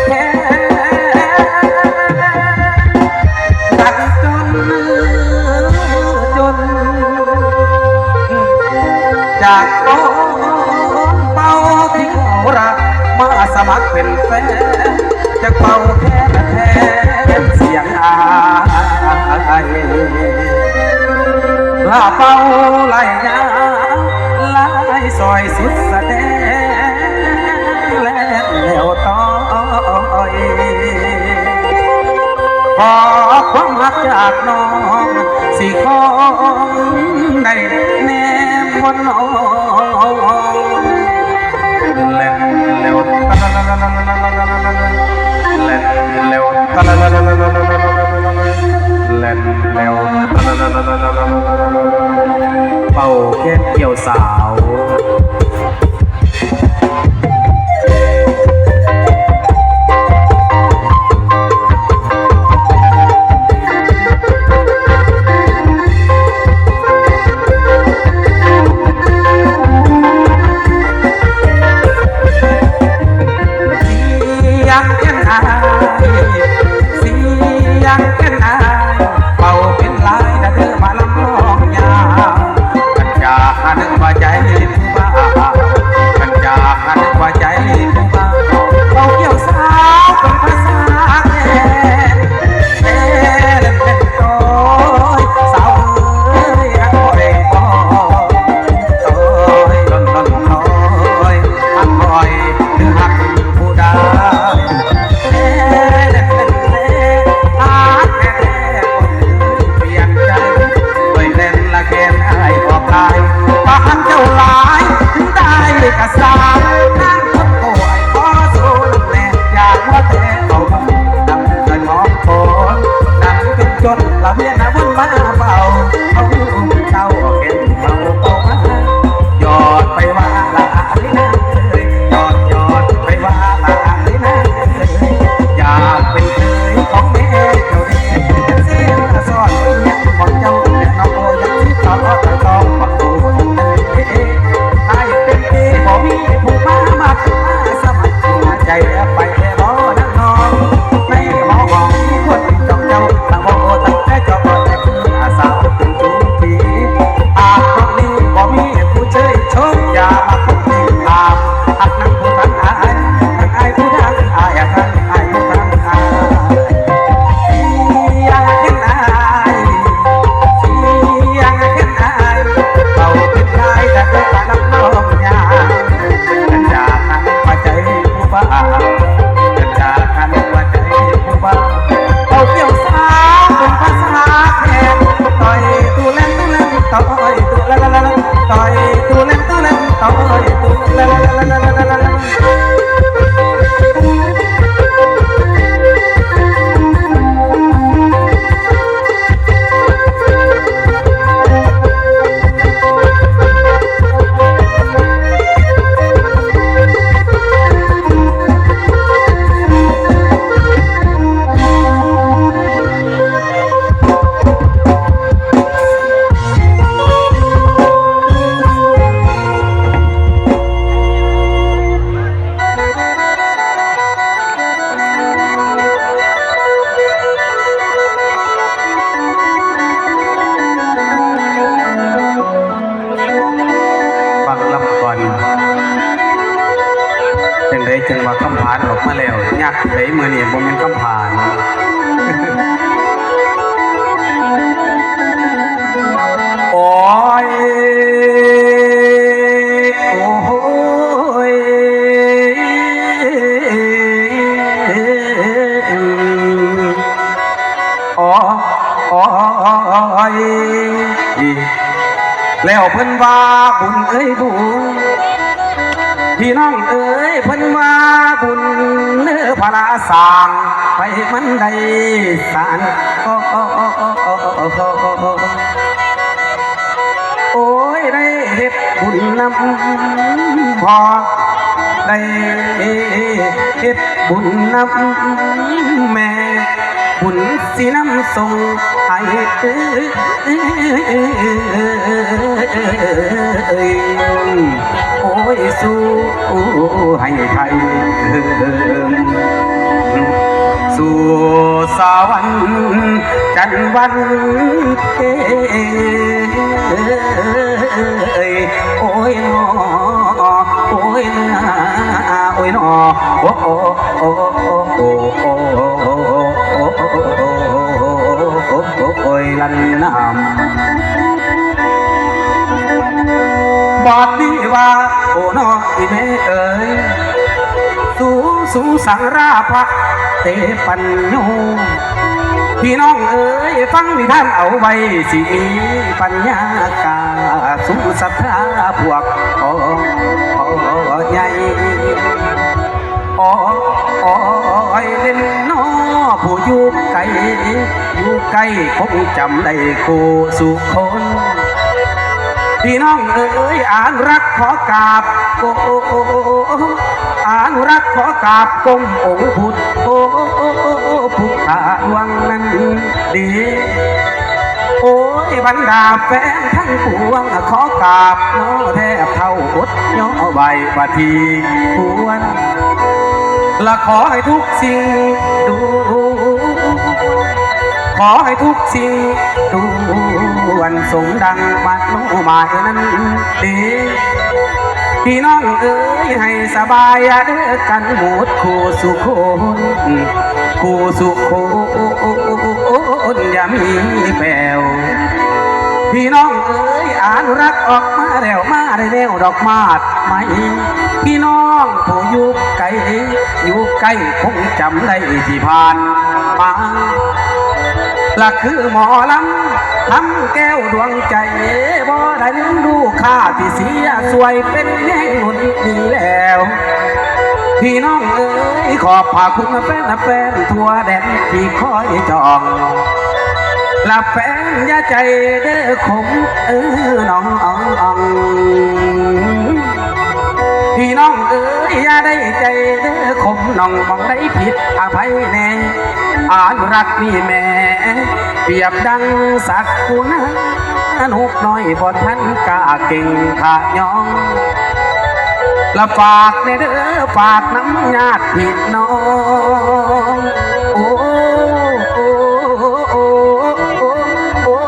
ແຂນ ດັງຈົນ ຈົນ ຈາກກອງເປົ່າທີ່ເຂົາຮັກ ມາສະໝັກເປັນແຟນ ຈະເປົ່າແຄນແທນສຽງອາຍ ລະເປົ່າໄລ່ຍາວ ລາຍຊອຍສຸດສະແດງ ແລ່ນແລ້ວຕ້ອຍ ຂໍຄວາມຮັກຈາກນ້ອງ ຊິຄອງໄດ້ແນມບົນນ້ອງ ແລ່ນແລ້ວຕະລະລະລະ ແລ່ນແລ້ວຕະລະລະລະ ແລ່ນແລ້ວຕະລະລະລະ ເປົ່າແຄນກ່ຽວສາວ. ສຽງແຄນອ້າຍ ສຽງແຄນອ້າຍ ເປົ່າເປັນລາຍນະເດີ ມາລຳຮ້ອງຍາມ ຄັນຈາກຫັ້ນວ່າໃຈຜູ້ບ່າວ ຄັນຈາກຫັ້ນວ່າໃຈຜູ້ບ່າວ ເປົ່າກ່ຽວສາວເປັນພາສາແຄນ ແຄນແມ່ນໂຕຍ ສາວເອີຍ ຮັກຂ້ອຍບໍ່ ໂຕຍ ໂຕຍ ໂຕຍ ຮັກຂ້ອຍ ຫຼືຮັກຜູ້ໃດ ແທ້ ຮັກແທ້ໆ ບໍ່ເຄີຍປ່ຽນໃຈ ຂ້ອຍແລ່ນລະແຄນອ້າຍອອກລາຍ ວ່າຮັກເຈົ້າຫຼາຍ ເຖິງຕາຍກະຊ່າງ ນາງຄົນໂກຍ ຂໍສູ້ນຳແດ່ ຢ່າມົວແຕ່ເອົາບຸນ ນຳເງິນມອງໂກນ ນຳເປັນຈົນ ລະວຽນນະວົນມາເຝົ້າ ເອົາເອົາແຄນ ເອົາເອົາມາ ຍອດໄປວ່າລະອາຍນາງເອີຍ ຍອດ ຍອດໄປວ່າລະອາຍນາງເອີຍ ຢາກເປັນເຂີຍຂອງແມ່ເຈົ້າເດ້ ເປັນເສນສອນເປັນຫຍັງຂອງເຈົ້າ ແມ່ນ້ອງໂອ ຍັງຊິເຂົ້າໄປຕ້ອງບັກໂຕເດ້ ໃຫ້ເປັນເກ ບໍ່ມີຜູ້ມາມັກ ມາສະໝັກຫົວໃຈໄປແດ່ບໍ່ນາງນ້ອງ ໃນຫໍຫ້ອງມີຄົນເຈົ້າ ເຈົ້າ ນາງບໍ່ໂອ ຕັ້ງແຕ່ເຈົ້າ ບໍ່ແຕ່ ອາສາເປັນທຸກທີ ອາບນ້ອງນີ້ບໍ່ມີຜູ້ເຊີຍຊົມ ຢ່າມາຄົບຕິດຕາມ ຮັກນຳຜູ້ທັງອາຍ ທັງອາຍຜູ້ທັງອາຍ ທັງອາຍຜູ້ທັງອາຍ ສຽງແຄນອ້າຍ ສຽງແຄນອ້າຍ ເປົ່າເປັນລາຍ ແຕ່ເດີ ລຳນ້ອງຍາ ຈາກຫັ້ນວ່າໃຈຜູ້ບ່າວ ຈາກຫັ້ນວ່າໃຈຜູ້ບ່າວ ເອົາກ່ຽວສາວເປັນພາສາແຄນ ຕ່ອຍຕູ່ແລ່ນຕູ່ແລ່ນ ຕ່ອຍຕູ່ແລ່ນແລ່ນແລ່ນ ຕ່ອຍຕູ່ແລ່ນຕູ່ແລ່ນ ຕ່ອຍຕູ່ແລ່ນແລ່ນແລ່ນແລ່ນແລ່ນແລ່ນ ຟັງລຳກ່ອນ ຈັ່ງໃດຈັ່ງວ່າຄຳຜານອອກມາແລ້ວ ຍາກໃດມື້ນີ້ບໍ່ແມ່ນຄຳຜານ. ໂອ້ຍ ໂອ້ຍ ໂອ້ ໂອ້ຍ ແລ້ວເພິ່ນວ່າບຸນເອີຍບຸນ ພີ່ນ້ອງເອີຍ ເພິ່ນວ່າບຸນເນີພະລາສ້າງໄປມັນໄດ້ສານ ໂອ້ຍ ໄດ້ເຮັດບຸນນຳພໍ່ ໄດ້ເຮັດບຸນນຳແມ່ ບຸນຊິນຳສົ່ງໃຫ້ ໂອ້ຍ ສູ່ໃຫ້ໄທ ສູ່ສະຫວັນຈັນວັນ ເອີ ໂອ້ຍ ໂອ້ຍ ໂອ້ຍ ໂອ້ຍ ໂອ້ຍ ໂອ້ຍ ໂອ້ຍ ໂອ້ຍ ໂອ້ຍ ໂອ້ຍ ໂອ້ຍ ໂອ້ຍ ໂອ້ຍ ລັນນາມ ບາດນີ້ວ່າ ໂອ້ ນ້ອງອີ່ແມ່ເອີຍ ສູ່ ສູ່ສັງລາພະເຕປັນໂຍ ພີ່ນ້ອງເອີຍ ຟັງນິທານເອົາໄວ້ ຊິມີປັນຍາກາ ສູ່ສັດທາພວກພໍ່ໃຫຍ່ ໂອ້ຍ ໂອ້ຍ ເຫຼັ້ນນໍ ຜູ້ຢູ່ໄກ ຢູ່ໃກ້ຄົງຈຳໄດ້ຄູ່ສູ່ຄົນ ພີ່ນ້ອງເອີຍ ອະນຸລັກຂໍກາບ ໂອ້ ອະນຸລັກຂໍກາບກົ້ມອົງພຸດ ໂອ້ ຜູ້ຂ້າດວງນັ້ນເດ ໂອ້ຍ ບັນດາແຟນທັງປວງ ຂໍກາບໜໍແທບເທົ້າອົດຍໍໄຫວ້ປະທີຄວນ ລະຂໍໃຫ້ທຸກສິ່ງດວນ ຂໍໃຫ້ທຸກສິ່ງດວນ ສົມດັ່ງມະໂນໝາຍນັ້ນເດ ພີ່ນ້ອງເອີຍ ໃຫ້ສະບາຍເດີກັນໝົດຄູ່ສູ່ຄົນ ຄູ່ສູ່ຄົນ ຢ່າມີແປວ ພີ່ນ້ອງເອີຍ ອະນຸລັກອອກມາແລ້ວ ມາໄດ້ແນວດອກໝາດໄມ້ ພີ່ນ້ອງຜູ້ຢູ່ໄກ ຢູ່ໃກ້ຄົງຈຳໄດ້ທີ່ຜ່ານມາ ລະຄືໝໍລຳ ຄຳແກ້ວດວງໃຈ ບໍ່ໄດ້ລືມລູກຄ້າທີ່ເສຍຊ່ວຍ ເປັນແຮງໜູນດີແລ້ວ ພີ່ນ້ອງເອີຍ ຂອບພະຄຸນແຟນໆ ທົ່ວແດນທີ່ຄອຍຈ້ອງ ລະແຟນຢ່າໃຈເດີຂົມເອີນ້ອງ ພີ່ນ້ອງເອີຍ ຢ່າໄດ້ໃຈເດີຂົມນ້ອງ ໝ່ອງໃດຜິດອະໄພແດ່ ອະນຸລັກນີ້ແມ່ ປຽບດັ່ງສັກຄຸນາ ນົກນ້ອຍບໍ່ທັນກ້າເກັ່ງຂະຍອງ ລະຝາກແດ່ເດີ ຝາກນຳຍາດພີ່ນ້ອງ ໂອ້ ໂອ້ ໂອ້ ໂອ້ ໂອ້ ໂອ້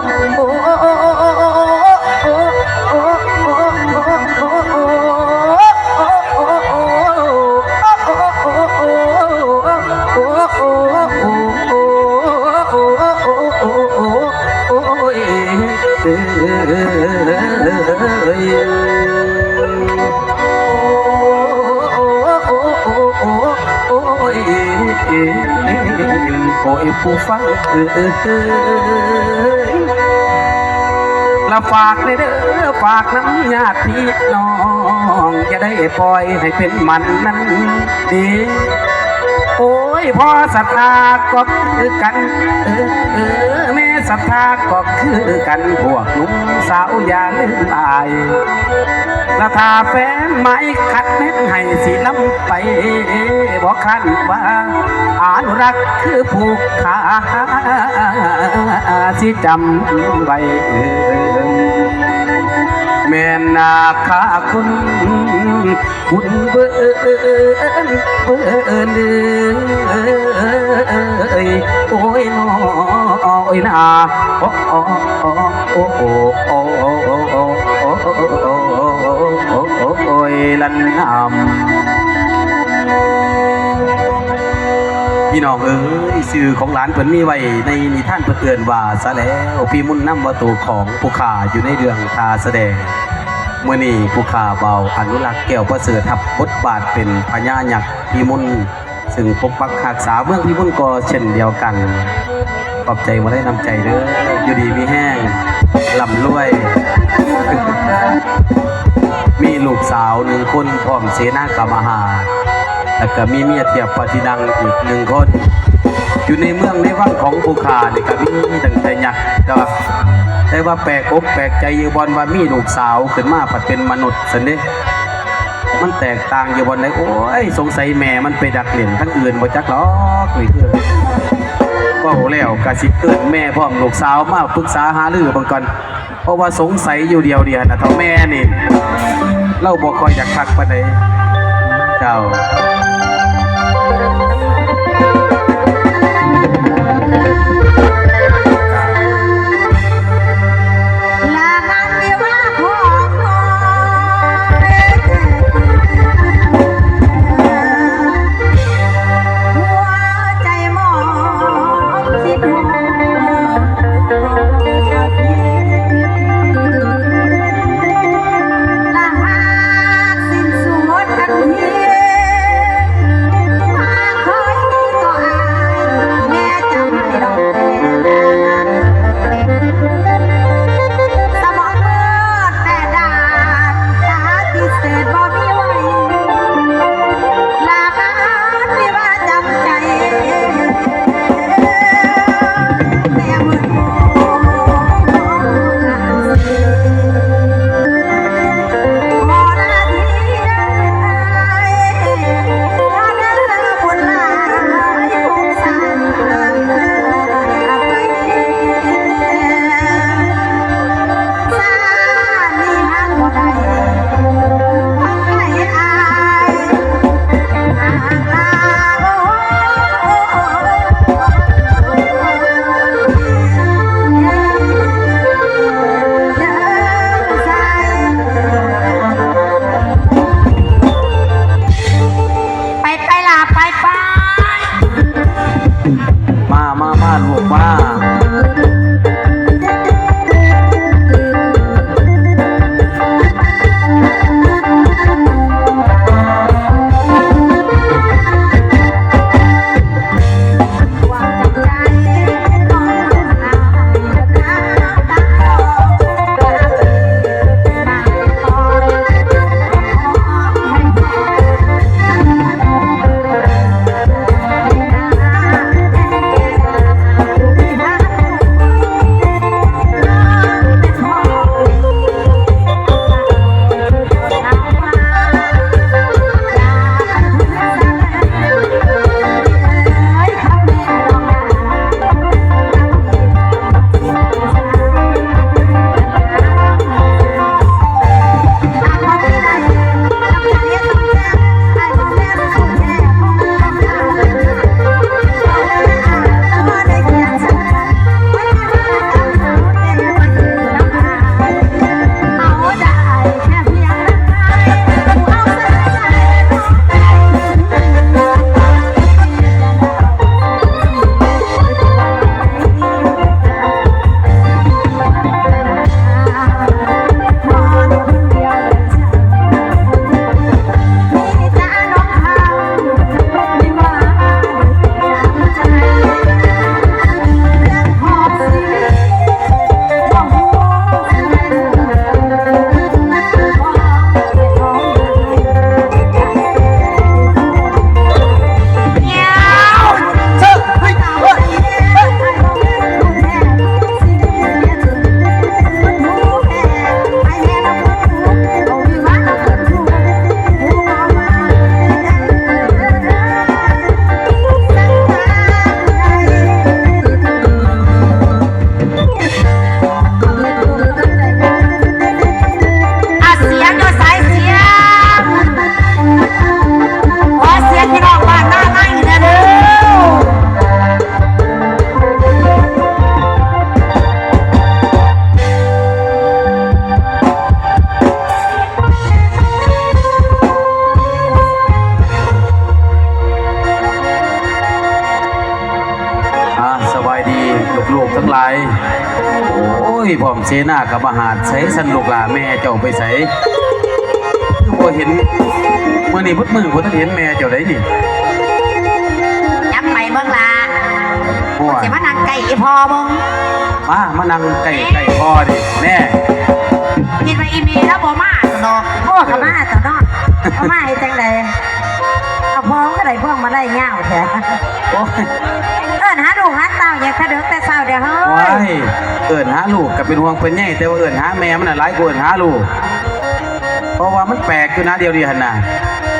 ຍ ຜູ້ຟັງເອີຍ ລະຝາກແດ່ເດີ ຝາກນຳຍາດພີ່ນ້ອງ ຢ່າໄດ້ປ່ອຍໃຫ້ເປັນໝັ້ນນັ້ນເດ ໂອ້ຍ ພໍ່ສັດທາກໍຄືກັນ ເອີ ເອີ ແມ່ສັດທາກໍຄືກັນ ພວກໜຸ່ມສາວຢ່າລືມອ້າຍ ລະຖ້າແຟນໝາຍຂັດແມ່ນໃຫ້ຊິນຳໄປ ບໍ່ຄັນວ່າອະນຸລັກຄືຜູ້ຂ້າ ຊິຈຳໄວ້ ແມ່ນນາຄາຄຸນ ບຸນເບີນ ເບີນເອີຍ ໂອ້ຍ ໂອ້ຍນາ ໂອ້ ໂອ້ ໂອ້ ໂອ້ຍ ລັນນຳ ພີ່ນ້ອງເອີຍ ຊື່ຂອງຫຼານເພິ່ນມີໄວ້ໃນນິທານ ເພິ່ນເອີ້ນວ່າ ສະແລ້ວ ພີ່ມຸນນຳວ່າໂຕຂອງຜູ້ຂ້າຢູ່ໃນເລື່ອງທ່າສະແດງ. ມື້ນີ້ຜູ້ຂ້າບ່າວອະນຸລັກ ແກ້ວປະເສີດ ຮັບບົດບາດເປັນພະຍາຍັກ ພິມຸນ ຊຶ່ງປົກປັກຮັກສາເມືອງພິມຸນກໍເຊັ່ນດຽວກັນ. ຂອບໃຈບໍ່ໄດ້ນ້ຳໃຈເດີ ຢູ່ດີມີແຮງ ລ່ຳລວຍ ມີລູກສາວໜຶ່ງຄົນ ພ້ອມເສນາກະມະຫາດ ແລ້ວກະມີເມຍທຽບພະທິນັງອີກໜຶ່ງຄົນ. ຢູ່ໃນເມືອງໃນວັງຂອງຜູ້ຂ້ານີ້ກະມີຕັ້ງແຕ່ຍັກ ແຕ່ວ່າ ແຕ່ວ່າແປກອົກແປກໃຈຢູ່ບ່ອນວ່າມີລູກສາວຂຶ້ນມາພັດເປັນມະນຸດຊັ້ນເດ. ມັນແຕກຕ່າງຢູ່ບ່ອນໃດ? ໂອ້ຍ ສົງໄສແມ່ມັນໄປດັກຫຼິ້ນທາງອື່ນບໍ່ຈັກດອກ ນີ້ຄື ເວົ້າແລ້ວກະຊິເອີ້ນແມ່ພ້ອມລູກສາວມາປຶກສາຫາລືເບິ່ງກ່ອນ ເພາະວ່າສົງໄສຢູ່ດຽວນີ້ຫັ້ນນະ ເຖົ້າແມ່ນີ້ ລາວບໍ່ຄ່ອຍຢາກຄັກປານໃດ ເຈົ້າ. ໄປ ໄປຫຼ້າ ໄປ ໄປ. ມາ ມາ ມາ ລູກ ມາ. ອາ ສຽງຢູ່ໃສ ສຽງ? ຂໍສຽງພີ່ນ້ອງບ້ານນາໃນແດ່ເດີ. ອາ ສະບາຍດີລູກໆທັງຫຼາຍ. ໂອ້ຍ ພ້ອມເສນາກັບມະຫາດ ໃສຊັ້ນລູກຫຼ້າ ແມ່ເຈົ້າໄປໃສ? ຄືບໍ່ເຫັນ ມື້ນີ້ເບິດມື້ບໍ່ທັນເຫັນແມ່ເຈົ້າໃດນີ້. ຈັບໄປເບິ່ງລະ ໂອ້ຍ ຊິມານັ່ງໃກ້ອີ່ພໍ່ເບິ່ງ. ມາ ມານັ່ງໃກ້ ໃກ້ພໍ່ນີ້ແນ່. ຄິດວ່າອີ່ແມ່ລາວບໍ່ມາຊັ້ນດອກ. ໂອ້ ກໍມາຕົວະເນາະ. ບໍ່ມາເຮັດຈັ່ງໃດ? ເອົາ ພໍ່ມັນກໍໄດ້ພວງມາໄລຍາວແທ້. ໂອ້ຍ ເອີ້ນຫາລູກຫາເຕົ້າຫຍັງ ແຕ່ເດິກແຕ່ເຊົ້າເດເຮີ້ຍ. ໂອ້ຍ ເອີ້ນຫາລູກກໍເປັນຫ່ວງເປັນໃຍ ແຕ່ວ່າເອີ້ນຫາແມ່ມັນນະຫຼາຍກວ່າເອີ້ນຫາລູກ. ເພາະວ່າມັນແປກຢູ່ນະ ດຽວນີ້ຫັ້ນນະ.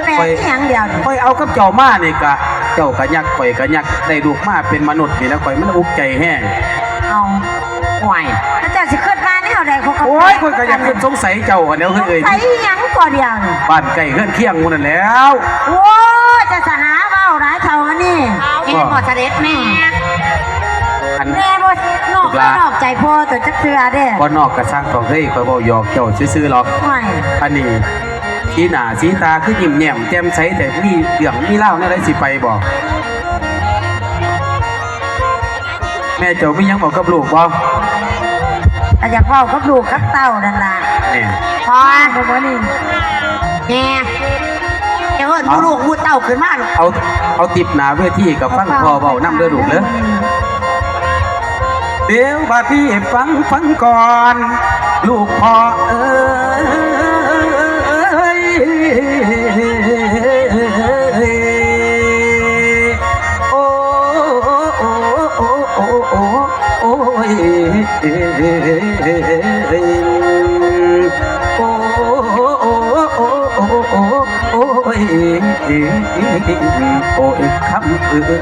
ແປກອີ່ຫຍັງດຽວນີ້? ຂ້ອຍ ຂ້ອຍເອົາກັບເຈົ້າມານີ້ກະ ເຈົ້າກະຍັກ ຂ້ອຍກະຍັກ ໄດ້ລູກມາເປັນມະນຸດນີ້ແຫຼະ ຂ້ອຍມັນອຸກໃຈແຮງ. ເອົາ ໂອ້ຍ ແລ້ວເຈົ້າຊິຄິດວ່າແນວໃດ? ຂ້ອຍກໍ ໂອ້ຍ ຂ້ອຍກໍຢາກຄິດສົງໄສເຈົ້າຫັ້ນແຫຼ້ວເຮີ້ຍ. ສົງໄສອີ່ຫຍັງກໍດຽວນີ້? ບ້ານໃກ້ເຮືອນຄຽງໝູ່ນັ້ນແຫຼ້ວ. ໂອ້ຍ ເຈົ້າສະຫາເວົ້າຫຼາຍເຖົ້າອັນນີ້. ເຫັນບໍ່ສະເດັດແມ່? ອັນ ແມ່ບໍ່ນອກ ລູກຫຼານ ນອກໃຈພໍ່ຕົວຈັກເທື່ອເດ້. ບໍ່ນອກກະຊ່າງເຖາະເອີຍ ຂ້ອຍເວົ້າຫຍອກເຈົ້າຊື່ໆດອກ. ໂອ້ຍ ອັນນີ້ ສີໜ້າສີຕາຄືຍິ້ມແຍ້ມແຈ່ມໃສແທ້ ມີເລື່ອງມີລາວແນວໃດຊິໄປບໍ່? ແມ່ເຈົ້າມີຫຍັງເວົ້າກັບລູກບໍ່? ກໍຢາກເວົ້າກັບລູກກັບເຕົ້ານັ້ນລະ. ແມ່ ພໍ່ ແມ່ ເອີ້ນ ເອົາ ໝູ່ລູກໝູ່ເຕົ້າຂຶ້ນມາ. ເອົາ ເອົາຕິບໜ້າເວທີກັບຟັງພໍ່ເວົ້ານຳເດີລູກເດີ. ດຽວບາດນີ້ຟັງ ຟັງກ່ອນ ລູກພໍ່ເອີຍ. ໂອ້ ໂອ້ ໂອ້ ໂອ້ ໂອ້ ໂອ້ຍ ໂອ້ ໂອ້ ໂອ້ ໂອ້ ໂອ້ຍ ໂອ້ຍ ຄຳເອີຍ.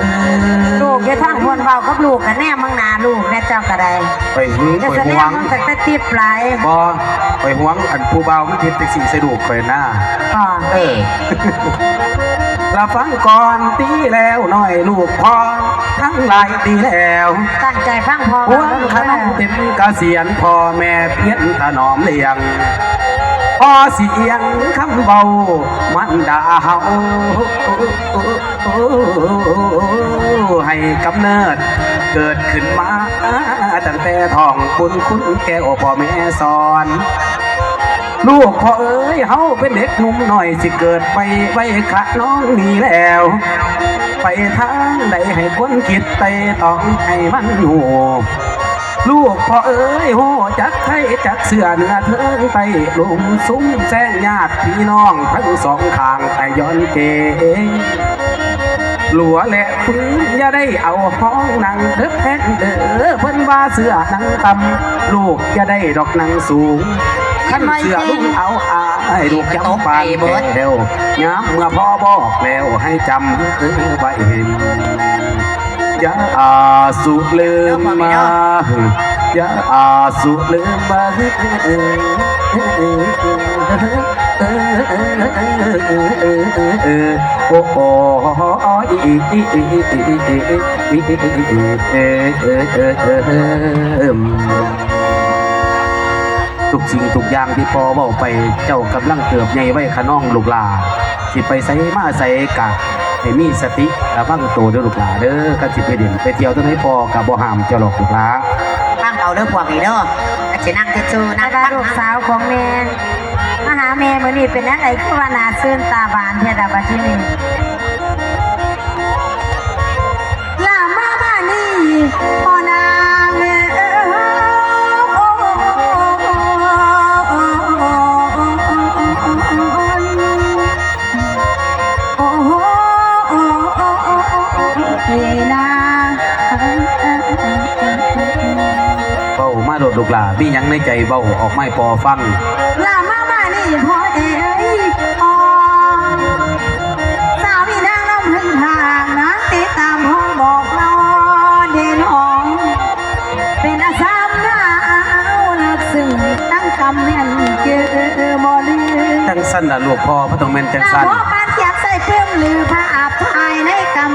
ລູກຢູ່ທາງພຸ້ນເວົ້າກັບລູກ ກະແນມເບິ່ງໜ້າລູກແດ່ເຈົ້າກະໄດ້. ຂ້ອຍຫຶງ ຂ້ອຍຫວງ ແຕ່ຕິບຫຼາຍ. ບໍ່ ຂ້ອຍຫວງອັນຜູ້ບ່າວມັນເຮັດຈັ່ງຊີ້ໃສ່ລູກຂ້ອຍນາ. ເອີ ລະຟັງກ່ອນຕິແລ້ວນ້ອຍລູກພໍ່ ທັງຫຼາຍປີແລ້ວ ຕັ້ງໃຈຟັງພໍ່ເວົ້າເດີລູກເດີ. ຄວາມຂະໜອງເຕັມກະສຽນ ພໍ່ແມ່ພຽນຖະໜອມລ້ຽງ ພໍ່ຊິອຽງຄຳເວົ້າ ມານດາເຮົາໃຫ້ກຳເນີດເກີດຂຶ້ນມາ ຕັ້ງແຕ່ທ້ອງບຸນຄຸນແກ້ວພໍ່ແມ່ສອນ. ລູກພໍ່ເອີຍ ເຮົາເປັນເດັກໜຸ່ມນ້ອຍ ຊິເກີດໄປໄວຂະນ້ອງນີ້ແລ້ວ ໄປທາງໃດໃຫ້ຄວນຄິດໄຕ່ຕອງໃຫ້ມັນຮູ້. ລູກພໍ່ເອີຍ ຮູ້ຈັກໄທຈັກເຊື້ອ ເໜືອເທິງໃຕ້ ລຸ່ມຊຸມແຊງຍາດພີ່ນ້ອງ ທັງສອງຂ້າງໃຫ້ຍ້ອນເກງ ຫຼົວແລະ ຟື້ນ ຢ່າໄດ້ເອົາຮອງໜັງເດີແພງເດີ ເພິ່ນວ່າເສື້ອໜັງຕ່ຳ ລູກຢ່າໄດ້ດອກໜັງສູງ ຄັນເສື້ອລຸງເອົາອາຍ ລູກຈຳປານແກ້ວ ຍາມເມື່ອພໍ່ບອກແລ້ວໃຫ້ຈຳໄວ້ ຢ່າອາສຸລືມມາ ຢ່າອາສຸລືມມາ ໂອ້ຍ ທຸກສິ່ງທຸກຢ່າງທີ່ພໍ່ເວົ້າໄປ ເຈົ້າກຳລັງເຕີບໃຫຍ່ໄວຂະນອງລູກຫຼ້າ ຊິໄປໃສມາໃສກະໃຫ້ມີສະຕິລະວັງໂຕເດີລູກຫຼ້າເດີ ຄັນຊິໄປຫຼິ້ນໄປທ່ຽວທາງໃດ ພໍ່ກະບໍ່ຫ້າມເຈົ້າດອກລູກຫຼ້າ. ຟັງເອົາເດີພວກນີ້ເດີ ຄັນຊິນັ່ງຊື່ໆ ນັ່ງ ແຕ່ວ່າລູກສາວຂອງແມ່ ມາຫາແມ່ມື້ນີ້ເປັນແນວໃດ ຄືວ່າໜ້າຊື່ນຕາບານແທ້ລະບາດທີນີ້? ລາມາບາດນີ້ພໍ່ນາງເອີຍ ໂອ້ ໂອ້ ເວົ້າມາໂລດລູກຫຼ້າ ມີຫຍັງໃນໃຈເວົ້າອອກມາໃຫ້ພໍ່ຟັງ. ລາມາບາດນີ້ພໍ່ເອີຍ ພໍ່ ສາວອີນາງລຳເພິ່ນຫາກນາງຕິດຕາມພໍ່ບອກເລົ່າເດນ້ອງ ເປັນອາສາມນາວເລິກ ຊຶ່ງຕັ້ງກຳແມ່ນຈື່ບໍ່ລືມ. ຈັ່ງຊັ້ນລະລູກພໍ່ ມັນຕ້ອງແມ່ນຈັ່ງຊັ້ນ. ນາງພໍ່ປານກຽມໃສ່ປຶ້ມ ຫຼືພາບຖ່າຍໃນກຳ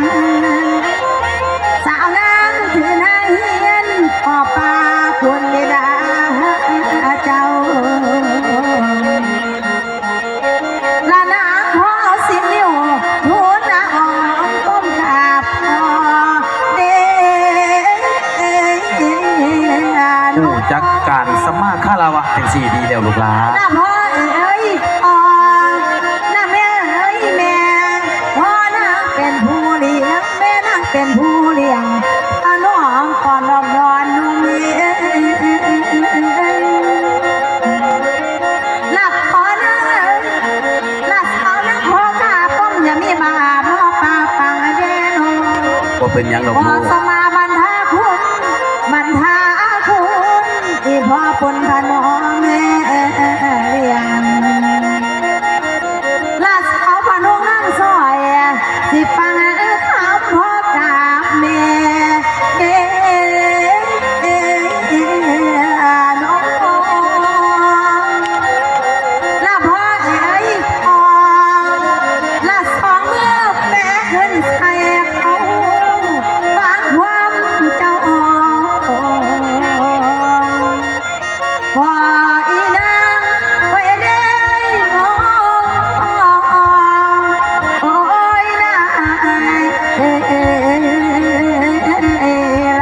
ສາວນາງຖືໜ້າຮຽນ ຂໍປາຄຸນບິດາເຈົ້າ. ລະນາງຂໍສິບນິ້ວທູນລະອ້ອມກົ້ມກາບພໍ່ເດ ຮູ້ຈັກການສຳມາຄາລະວະຈັ່ງຊີ້ດີແລ້ວລູກຫຼ້າ. ນະພໍ່ເອີຍພໍ່ ນະແມ່ເອີຍແມ່ ພໍ່ນາງເປັນຜູ້ລ້ຽງ ແມ່ນາງເປັນຜູ້ລ້ຽງ ພະນ້ອງກໍນອບນອນນຸ່ງເອີຍ. ລັບຂໍນາງເອີຍ ລັບເອົານາງຂໍກາປ້ອມ ຢ່າມີບາບບໍ່ປາປັງເດໂນ. ບໍ່ເປັນຫຍັງດອກລູກ ຂໍສະມາບັນດາຄຸນ ບັນດາຄຸນ ທີ່ພໍ່ປຸນພະນ້ອງແມ່ລ້ຽງ. ລັບເອົາພະນົງນາງຊ່ອຍ ຊິຟັງຂ່າວ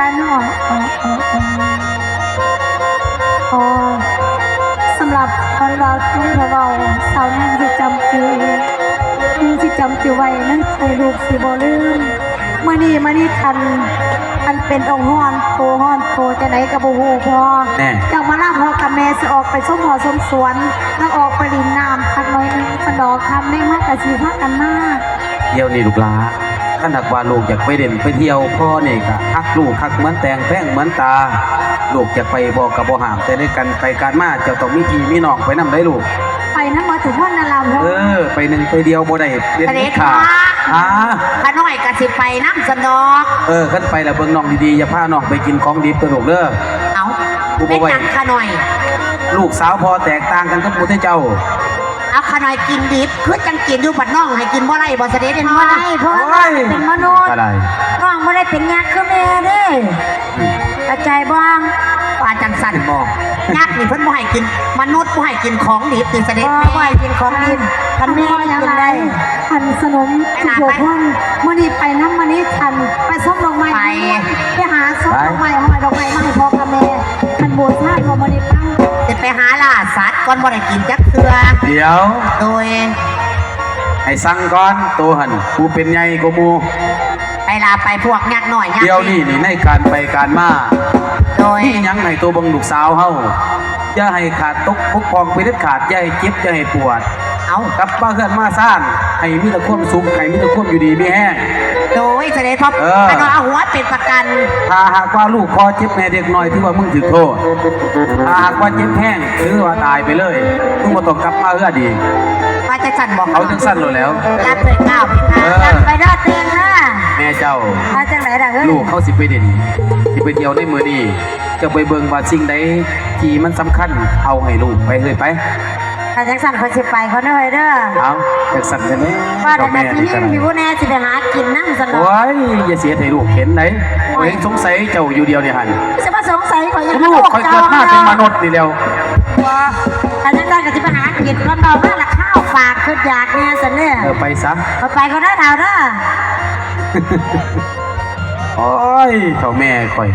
ລະເນາະ. ອໍ ສຳລັບຄົນເວົ້າ ຄົນເວົ້າ ຊາວນາງຊິຈຳຈື່ ຊິຈຳຈື່ໄວ້ໃນໃຈ ລູກຊິບໍ່ລືມ. ມື້ນີ້ມະນີຄັນ ອັນເປັນອົງຮ້ອນໂຕ ຮ້ອນໂຕຈັ່ງໃດກໍບໍ່ຮູ້ພໍ່ ແມ່ນ ເຈົ້າມາລາພໍ່ກັບແມ່ ຊິອອກໄປຊົມຫົວຊົມສວນ ແລ້ວອອກໄປຫຼິ້ນນ້ຳຈັກໜ້ອຍໜຶ່ງ ສະດອກຄຳແລງມາກະຊິພາກັນມາ. ດຽວນີ້ລູກຫຼ້າ ຄັນຫາກວ່າລູກຢາກໄປຫຼິ້ນໄປທ່ຽວ ພໍ່ນີ້ກະຮັກລູກ ຮັກເໝືອນແຕງ ແພງເໝືອນຕາ. ລູກຢາກໄປພໍ່ກະບໍ່ຫ້າມ ແຕ່ໃນການໄປການມາ ເຈົ້າຕ້ອງມີພີ່ມີນ້ອງໄປນຳໄດ໋ລູກ. ໄປນຳໝົດທຸກຄົນນັ້ນລະພໍ່. ເອີ ໄປໜຶ່ງໄປດຽວບໍ່ໄດ້ເດັດຂາດ. ຂະນ້ອຍກະຊິໄປນຳຊັ້ນດອກ. ເອີ ຄັນໄປລະເບິ່ງນ້ອງດີໆ ຢ່າພານ້ອງໄປກິນຂອງດິບເດີລູກເດີ. ເອົ້າ ເປັນຫຍັງຂະນ້ອຍ? ລູກສາວພໍ່ແຕກຕ່າງກັນກັບໝູ່ເຈົ້າ. ເອົາ ຂະນ້ອຍກິນດິບ ຄືຈັ່ງກິນຢູ່ ບັດນ້ອງໃຫ້ກິນບໍ່ໄດ້ບໍ່ ສະເດັດ? ເປັນບໍ່ໄດ້ ເພາະວ່າເປັນມະນຸດ ກໍໄດ້ ນ້ອງບໍ່ໄດ້ເປັນຍັກຄືແມ່ເດ້. ອືມ ເຂົ້າໃຈບໍ່? ວ່າຈັ່ງຊັ້ນບໍ? ຍັກນີ້ເພິ່ນບໍ່ໃຫ້ກິນ ມະນຸດບໍ່ໃຫ້ກິນຂອງດິບຕິ ສະເດັດ? ບໍ່ ບໍ່ໃຫ້ກິນຂອງດິບ ຄັນແມ່ກິນໄດ້. ອັນສະໜົມທຸກຄົນ ມື້ນີ້ໄປນຳມະນີຄັນ ໄປຊົມດອກໄມ້ ໄປ ໄປຫາຊົມດອກໄມ້ ຫ້ອຍດອກໄມ້ມາໃຫ້ພໍ່ກັບແມ່ ຄັນບູຊາພໍ່ມື້ນີ້ໄປ ຊິໄປຫາລ່າສັດກ່ອນ ບໍ່ໄດ້ກິນຈັກເທື່ອ. ດຽວ ໂດຍ ໃຫ້ສັ່ງກ່ອນ ໂຕຫັ້ນຜູ້ເປັນໃຫຍ່ກວ່າໝູ່. ໄປລະ ໄປພວກຍັກນ້ອຍຍັກ ດຽວນີ້ນີ້ໃນການໄປການມາ ໂດຍ ມີຫຍັງໃຫ້ໂຕເບິ່ງລູກສາວເຮົາ ຢ່າໃຫ້ຂາດຕົກບົກຜ່ອງໄປເດັດຂາດ ຢ່າໃຫ້ເຈັບ ຢ່າໃຫ້ປວດ. ເອົ້າ ກັບມາເຮືອນມາຊານ ໃຫ້ມີແຕ່ຄວາມສຸກ ໃຫ້ມີແຕ່ຄວາມຢູ່ດີມີແຮງ. ໂດຍ ສະເດັດພໍ່ ເອີ ຂ້ານ້ອຍເອົາຫົວເປັນປະກັນ. ຖ້າຫາກວ່າລູກພໍ່ເຈັບແມ່ເດັກນ້ອຍ ຖືວ່າມຶງຖືກໂທດ. ຖ້າຫາກວ່າເຈັບແຮງ ຖືວ່າຕາຍໄປເລີຍ ມຶງບໍ່ຕ້ອງກັບມາເຮືອນອີກ. ວ່າຈັ່ງຊັ້ນບໍ? ເອົາຈັ່ງຊັ້ນໂລດແລ້ວ. ລາເທີຍກ້າວເພຄາ. ເອີ ໄປເດີເຕັງເດີ. ແມ່ເຈົ້າ. ວ່າຈັ່ງໃດລະເຮີ້ຍ? ລູກເຮົາຊິໄປຫຼິ້ນ ຊິໄປທ່ຽວໃນມື້ນີ້ ເຈົ້າໄປເບິ່ງວ່າສິ່ງໃດທີ່ມັນສຳຄັນ ເອົາໃຫ້ລູກໄປເຮີ້ຍ ໄປ. ຖ້າຈັ່ງຊັ້ນຂ້ອຍຊິໄປກ່ອນເດີເຮີ້ຍເດີ. ເອົ້າ ຈັ່ງຊັ້ນແທ້ແມ່. ວ່າແຕ່ກະຊິຫິວຢູ່ແນ່ ຊິໄປຫາກິນນຳຊັ້ນດອກ. ໂອ້ຍ ຢ່າຊິເຮັດໃຫ້ລູກເຫັນໃດ. ໂອ້ຍ ຂ້ອຍສົງໄສເຈົ້າຢູ່ດຽວນີ້ຫັ້ນ. ຊິມາສົງໄສຂ້ອຍຫຍັງ? ລູກຂ້ອຍເກີດມາເປັນມະນຸດນີ້ແລ້ວ. ບໍ່ ຖ້າຈັ່ງຊັ້ນກະຊິໄປຫາກິນກ່ອນ ເວົ້າມາລະຄາວປາກ ຄຶດຢາກແນ່ຊັ້ນເດີ. ເອີ ໄປຊະ. ຂ້ອຍໄປກ່ອນເດີເຖົ້າເດີ. ໂອ້ຍ ເຖົ້າແມ່ຂ້ອຍ.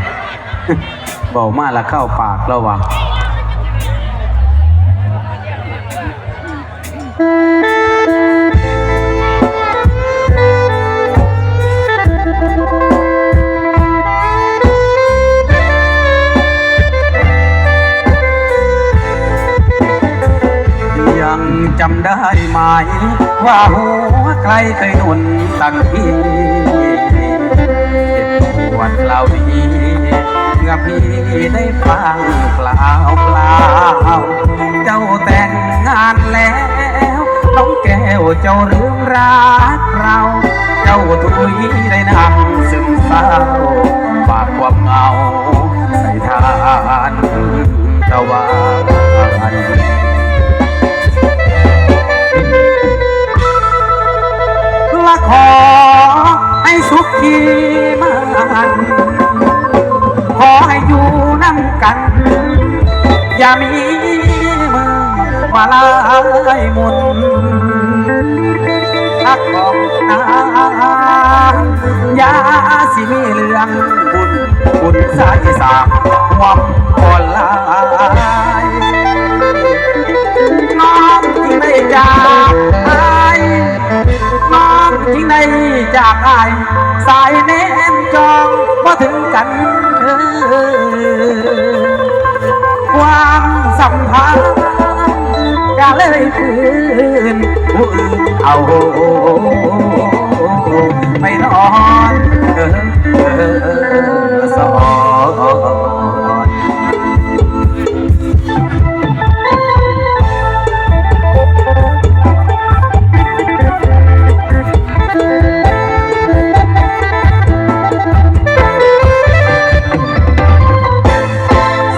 ເວົ້າມາລະຄາວປາກລາວວ່າ ຍັງຈຳໄດ້ໄໝ ວ່າຫົວໃຈເຄີຍໜຸ່ນຕັ້ງທີ່ ເຈັບປວດຄລາວນີ້ ເມື່ອພີ່ໄດ້ຟັງຂ່າວຄລາວ ເຈົ້າແຕ່ງງານແລ້ວ ນ້ອງແກ້ວເຈົ້າລືມຮັກເຮົາ ເຈົ້າທຸຍໄດ້ນັ່ງຊຶມເສົ້າ ຝາກຄວາມເຫງົາໃສ່ທ່ານຕະວັນ. ລະຂໍໃຫ້ສຸກທີ່ໝັ້ນ ຂໍໃຫ້ຢູ່ນຳກັນ ຢ່າມີມື້ມາລາຍໝຸ່ນ ຮັກຂອງນາງ ຢ່າຊິມີເລື່ອງບຸນ ບຸນສາຍສາງຮ່ວມອອນລາຍ ນ້ອງຈຶ່ງໄດ້ຈາກອ້າຍ ນ້ອງຈຶ່ງໄດ້ຈາກອ້າຍ ສາຍແນມຈ້ອງບໍ່ເຖິງກັນ ຄວາມສຳພັນກະເລີຍຟື້ນ ຜູ້ອື່ນເອົາໄປນອນ ເອີ ສອນ.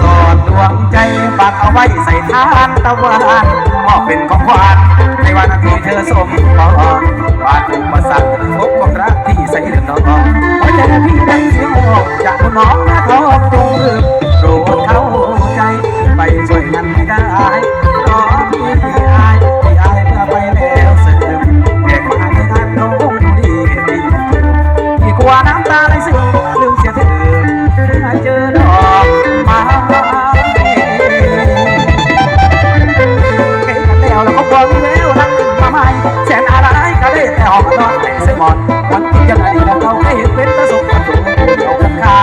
ສອນດວງໃຈຝາກເອົາໄວ້ໃສ່ທ່ານຕາວານ ມອບເປັນຂອງຂວັນໃນວັນທີ່ເທີສົມປອງ ຜ່ານອຸປະສັກພົບຄວາມຮັກທີ່ໃສເຫຼືອນ້ອງ ວ່ານ້ຳຕາໄຫຼຊຶມ ລືມເສຍເທີ້ນ ເມື່ອເຈີດອກໄມ້ ໄກກັນແລ້ວ ແລ້ວກໍບໍ່ມີແວວ ຮັກຂຶ້ນມາໃໝ່ ແສນອາໄລ ກໍໄດ້ແຕ່ຫ້ອງນອນໃຫ້ສະໝອນ ວັນທີ່ຍັງອະດີດເກົ່າ ເຄີຍເຫັນເປັນຕາສົມກັນ ເຂົາກັນຄາ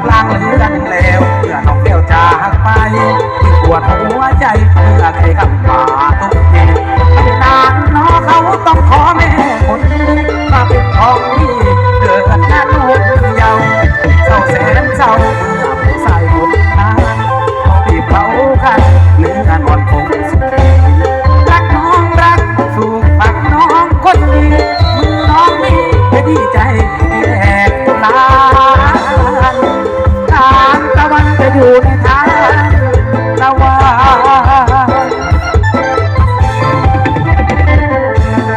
ລາງເລືອນແລ້ວ ເມື່ອນ້ອງແກ້ວຈາກໄປ ທີ່ປວດຫົວໃຈ ເມື່ອໄກຄຳວ່າຕົກເທ ໃຫ້ນາງນໍເຂົາຕ້ອງຂໍແມ່ຄົນດີ ມາເປັນຂອງດີເດີນນາລູກເຍົາ ເສົ້າແສນເສົ້າ ເມື່ອຜູ້ຊາຍຄົນນັ້ນ ທີ່ເຜົາກັນເນື້ອນອນຄົງສຸຂ ຮັກນ້ອງຮັກ ສູ່ຮັກນ້ອງຄົນດີ ເມື່ອນ້ອງມີ ຈະດີໃຈ ທີ່ແອກຫຼານ ທານຕາວັນຈະຢູ່ໃນທານຕາວັນ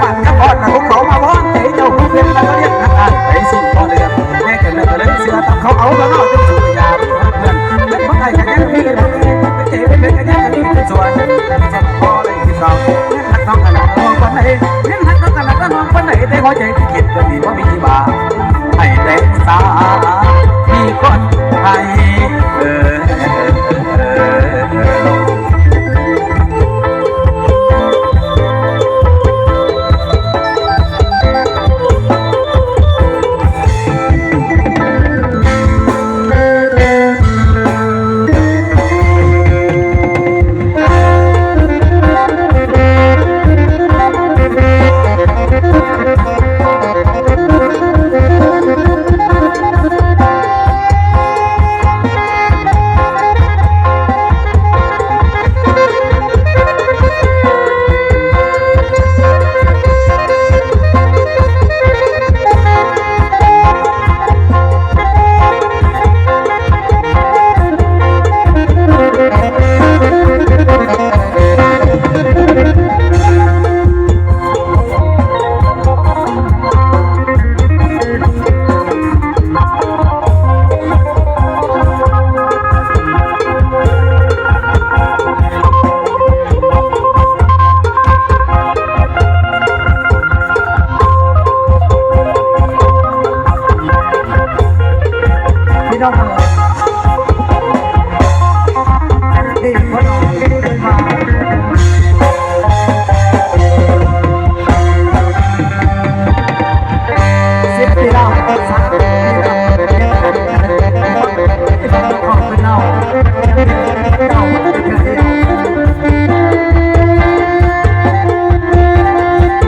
ປັນກັບພອນນະ ພວກເຂົາມາວອນໃຈເຈົ້າ ຜູ້ເປັນນະກະລຽນນະອາຍ ໄປສິ້ນບໍ່ເລື່ອນ ແມ່ແກ່ນນະກະເລີຍເຊື່ອຕາມເຂົາເອົາ ກະເນາະ ຈົນສຸກຍາມເພື່ອນ ເປັນຄົນໄທກະຍັງມີ ເປັນເກເປັນເປັນກະຍັງມີ ເປັນສ່ວນ ສະເພາະໄດ້ ເຂົາເງິນຮັກນ້ອງຂະໜາດນ້ອງປານໃດ ເງິນຮັກນ້ອງຂະໜາດນ້ອງປານໃດ ແຕ່ຫົວໃຈທີ່ຄິດບໍ່ດີບໍ່ມີທີ່ວ່າ ໃຫ້ແຕ່ສາມີຄົນໃຫ້ ເອີ ເອີ ເອີ ເອີ. ພີ່ນ້ອງເອີຍ ນີ້ພໍ່ນ້ອງເພິ່ນວ່າ ສິບປີແລ້ວ ສາມສິບປີແລ້ວ ເປັນພໍ່ເປັນນ້ອງ ເຈົ້າເປັນເທື່ອດຽວ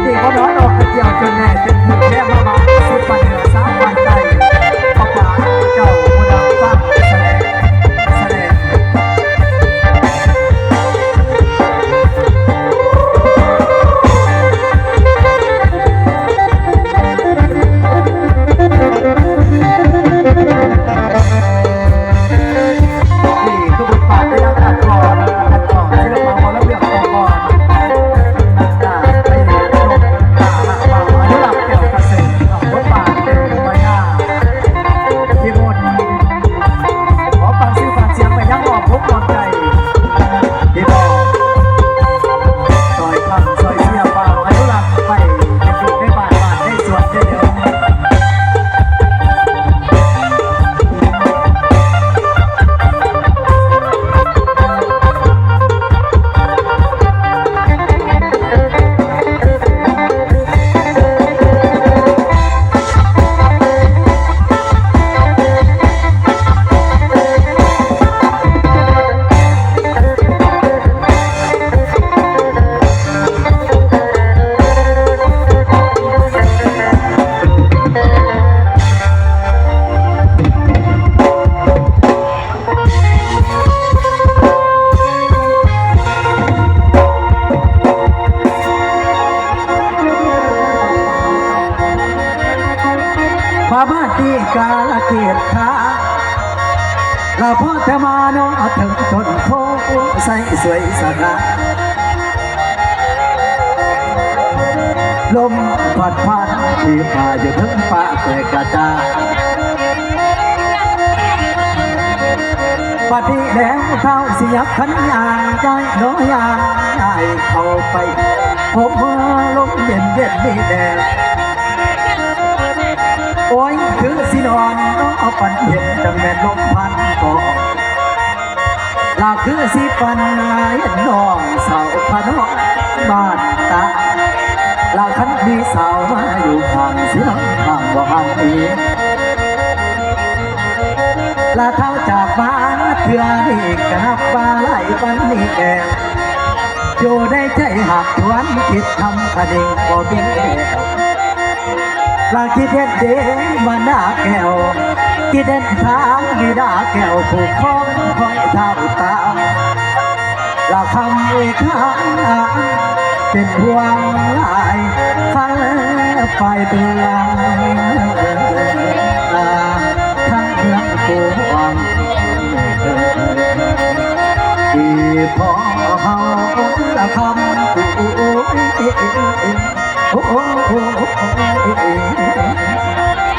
ທີ່ບໍ່ນອນອອກໄປທ່ຽວຈົນແນ່ ຈົນຖືກແນມມາວ່າ ສິບວັນເໜືອ ສາມວັນໃຕ້ ປະປາເຈົ້າຜູ້ນຳຟ້າສະແຫຼງ ສະແຫຼງ. ນີ້ຄືບົດບາດໃນດ້ານການກອນ ການກອນສິລະປະ ເວົ້າລະບຽບຕໍ່ກ່ອນ ການໄປລົງ ອາ ເວົ້າອະນຸລັກແກ້ວກະເສດ ເວົ້າບົດບາດເປັນພະຍາພິມົນ ຂໍຝາກຊື່ຝາກສຽງໄປຍັງອ້ອມອົກອ້ອມໃຈ ພີ່ນ້ອງ ຊ່ອຍຟັງຊ່ອຍເຊຍ ຝາກອະນຸລັກໄປໃນທຸກໃນບ້ານ ບ້ານໃນສວນເດີ. ພະບາດນີ້ກາລະເກດຄາ ລະພໍແຕ່ມາເນາະເຖິງຕົ້ນໂພ ໃສສວຍສະຫງ່າ ລົມພັດຜ່ານທີ່ພາຢູ່ເທິງຟ້າແຕກກະຈາຍ ບັດນີ້ແລ້ວທ້າວຊິຫຍັບຂັນຍາງ ຍ້າຍເນາະ ຍ່າງຍ້າຍເຂົ້າໄປ ພົບເມື່ອລົມເຢັນເຢັນມີແດດ. ໂອ້ຍ ຄືຊິນອນເນາະ ເອົາປັນເຫັນ ຈັ່ງແມ່ນລົມພັດເກາະ ລະຄືຊິຝັນ ເຫັນນ້ອງສາວຂະນ້ອຍບ້ານຕາ ລະຄັນມີສາວມາຢູ່ຂ້າງ ຊິນອນຂ້າງບໍ່ຫັນອີກ ລະເທົ່າຈາກມາເທື່ອນີ້ ກະນັບວ່າຫຼາຍປານນີ້ແອ ຢູ່ໃນໃຈຫາກທວນຄິດທຳຄະນິງບໍ່ມີແລ້ວ ລະຄິດເຫັນເດມານາແກ້ວ ຄິດເຫັນທາງດີດາແກ້ວ ຜູ້ຄອງຄອຍທ້າວຕາ ລະຄຳເອຄາ ເປັນຫ່ວງຫຼາຍ ຄັນໄປເບື້ອງ ທາງເມືອງກວາງ ທີ່ພໍ່ເຮົາລະຄຳ ໂອ້ ໂອ້ ໂອ້ ໂອ້ຍ ໂອ້ຍ ໂ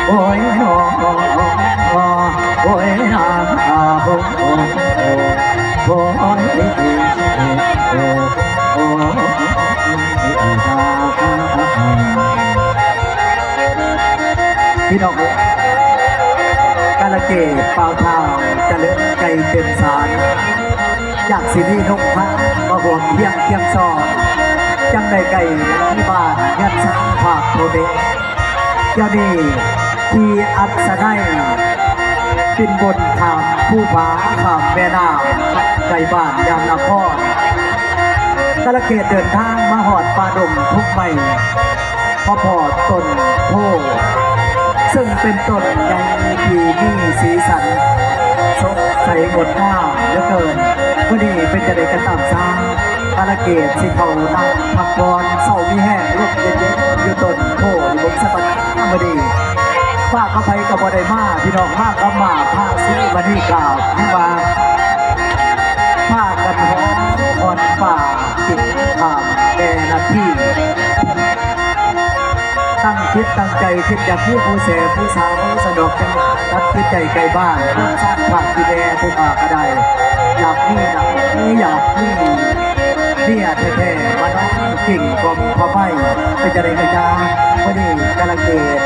ອ້ຍ ໂອ້ຍ ໂອ້ຍ ໂອ້ຍ ໂອ້ຍ ໂອ້ຍ ໂອ້ຍ ພີ່ນ້ອງເອີຍ ກາລະເກດ ບ່າວທ້າວ ຈະເລີນໄກ່ເຕັມສານ ຢາກຊິມີນົກພາມາຮ່ວມພຽງຄຽງຊ້ອງ ຈັ່ງໄດ້ໃກ້ບ້ານເຮືອນຊານພາກພໍ່ແມ່ ດຽວນີ້ທີ່ອັດສະໄນ ປິ່ນບົນຂ້າມພູຜາ ຂ້າມແມ່ນ້ຳ ໃກ້ບ້ານຍາມນະຄອນ ກາລະເກດເດີນທາງມາຮອດປ່າດົງທົ່ງໄມ້ ມາພໍ້ຕົ້ນໂພ ເຊິ່ງເປັນຕົ້ນໃຫຍ່ທີ່ມີສີສັນສົດໃສງົດງາມເຫຼືອເກີນ. ມື້ນີ້ເປັນຈັ່ງໃດກໍຕາມຊ່າງ ກາລະເກດຊິເຂົ້ານັ່ງພັກຜ່ອນ ເຊົາມີແຮງ ລົມເຢັນໆ ຢູ່ຕົ້ນໂພຢູ່ບົນສະບັນ ມື້ນີ້ມາກັບໃຜກໍບໍ່ໄດ້ມາ ພີ່ນ້ອງ ມາກັບໝາກພາສີມະນີກາບ ຍັງວ່າພາກັນຮ້ອງຄອນປ່າ ຕິດຂ້າມແມ່ນາທີ ຕັ້ງຈິດຕັ້ງໃຈຄິດຢາກມີຜູ້ແສຜູ້ສາວ ສະດອກຈັງ ຕັດຈິດໃຈໃກ້ບ້ານ ເມືອງຊານພາກທີ່ແມ່ຜູ້ຂ້າກໍໄດ້ ຢາກມີນາ ຢາກມີເມຍແທ້ໆ ມານອນກິ້ງກ່ອມຜ້າໄມ້ ເປັນຈັ່ງໃດກໍຢ່າ ມື້ນີ້ກາລະເກດ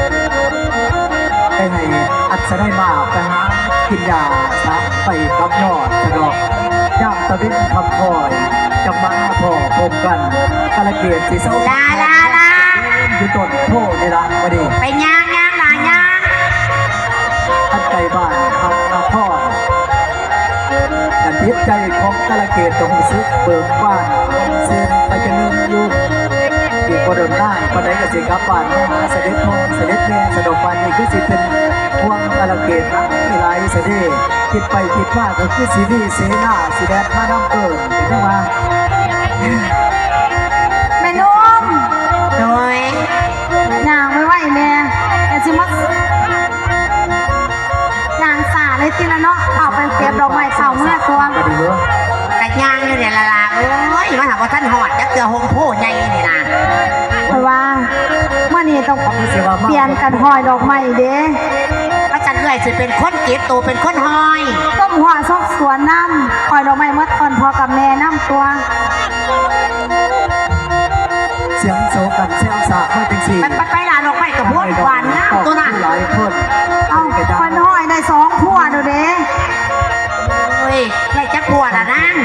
ໄດ້ໃຫ້ອັດສະໄນມາໄປຫາກິນຢາສາໄປກັບຍອດສະດອກ ຍາມຕາເວັນຄ່ຳຄ່ອຍ ຈະມາພໍ້ພົບກັນ ກາລະເກດຊິເຊົາ ລາ ລາ ລາ ຢູ່ຕົ້ນໂພນີ້ລະ ມື້ນີ້ ໄປຍ່າງ ຍ່າງ ລາ ຍ່າງ ອັນໃກ້ບ້ານພັກນະຄອນ ກະຈິດໃຈຂອງກາລະເກດກໍຮູ້ສຶກເບີກບານ ເຊັ່ນໄປຈະເງິນຢູ່ ອີກບໍ່ດົນນານປານໃດກໍຊິກັບບ້ານມາຫາສະເດັດພໍ່ສະເດັດແມ່ ສະດອກ ບ້ານນີ້ຄືຊິເປັນຫ່ວງກາລະເກດຫຼາຍໆຊະເດ. ຄິດໄປຄິດມາກໍຄືຊິມີເສນາຊິແລ່ນມານຳເອີ້ນ ເປັນຈັ່ງວ່າ ແມ່ນົມ ໂດຍ ຍ່າງໄວໆແດ່ ແຕ່ຊິມາ ຍ່າງຊ້າເລີຍຕິລະເນາະ ເອົາໄປເກັບດອກໄມ້ເຂົ້າເມືອຕົວະ ກະຍ່າງຢູ່ນີ້ລະລາເອີຍ ມາຫາບໍ່ທັນຮອດຈັກເທື່ອ ຮົ່ມໂພໃຫຍ່ນີ້ນະ ຂ້ອຍວ່າມື້ນີ້ຕ້ອງປ່ຽນກັນຫ້ອຍດອກໄມ້ເດ້ ວ່າຊັ້ນເອື້ອຍຊິເປັນຄົນເກັບ ໂຕເປັນຄົນຫ້ອຍ ຕົ້ມຫົວຊອກສວນນຳ ຫ້ອຍດອກໄມ້ໝົດກ່ອນພໍ່ກັບແມ່ນຳຕົວະ. ສຽງໂສກັນແຊວສາກມາຈັ່ງຊີ້ ໄປ ໄປ ໄປ ຫຼານອອກໄປກັບພວກຫວານງາມຕົວນັ້ນ ຫຼາຍຄົນ ເອົ້າ ຂ້ອຍຫ້ອຍໄດ້ສອງພົວແລ້ວເດ້ ໂອ້ຍ ໄດ້ຈັກພົວລະນາງ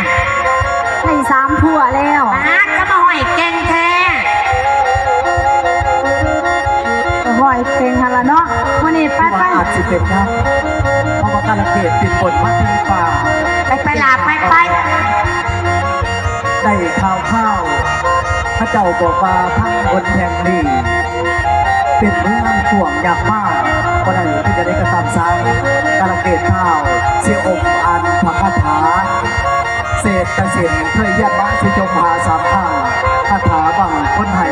ໄດ້ສາມພົວແລ້ວ ປາດ ກໍມາຫ້ອຍເກັ່ງແທ້ ກໍຫ້ອຍເກັ່ງຫັ້ນລະເນາະ ມື້ນີ້ໄປ ໄປ ອາດຊິເປັນນຳ ເພາະວ່າກາລະເກດເປັນຄົນມາເຖິງປ່າ ໄປ ໄປ ຫຼາ ໄປ ໄປ. ໄດ້ຂ່າວຄາວ ເຂົາເຈົ້າບອກວ່າທາງຫົນແຫ່ງນີ້ ເປັນເມືອງກວ້າງຍາກມາ ບໍ່ໄດ້ເປັນຈັ່ງໃດກໍຕາມຊ່າງ ກາລະເກດທ້າວຊິອົບອ່ານພະຄາຖາ ເສດຕະສິນເຄີຍຮຽນມາຊິຈົບມະຫາສາມຄາ ຄາຖາບັງຄົນໃຫ້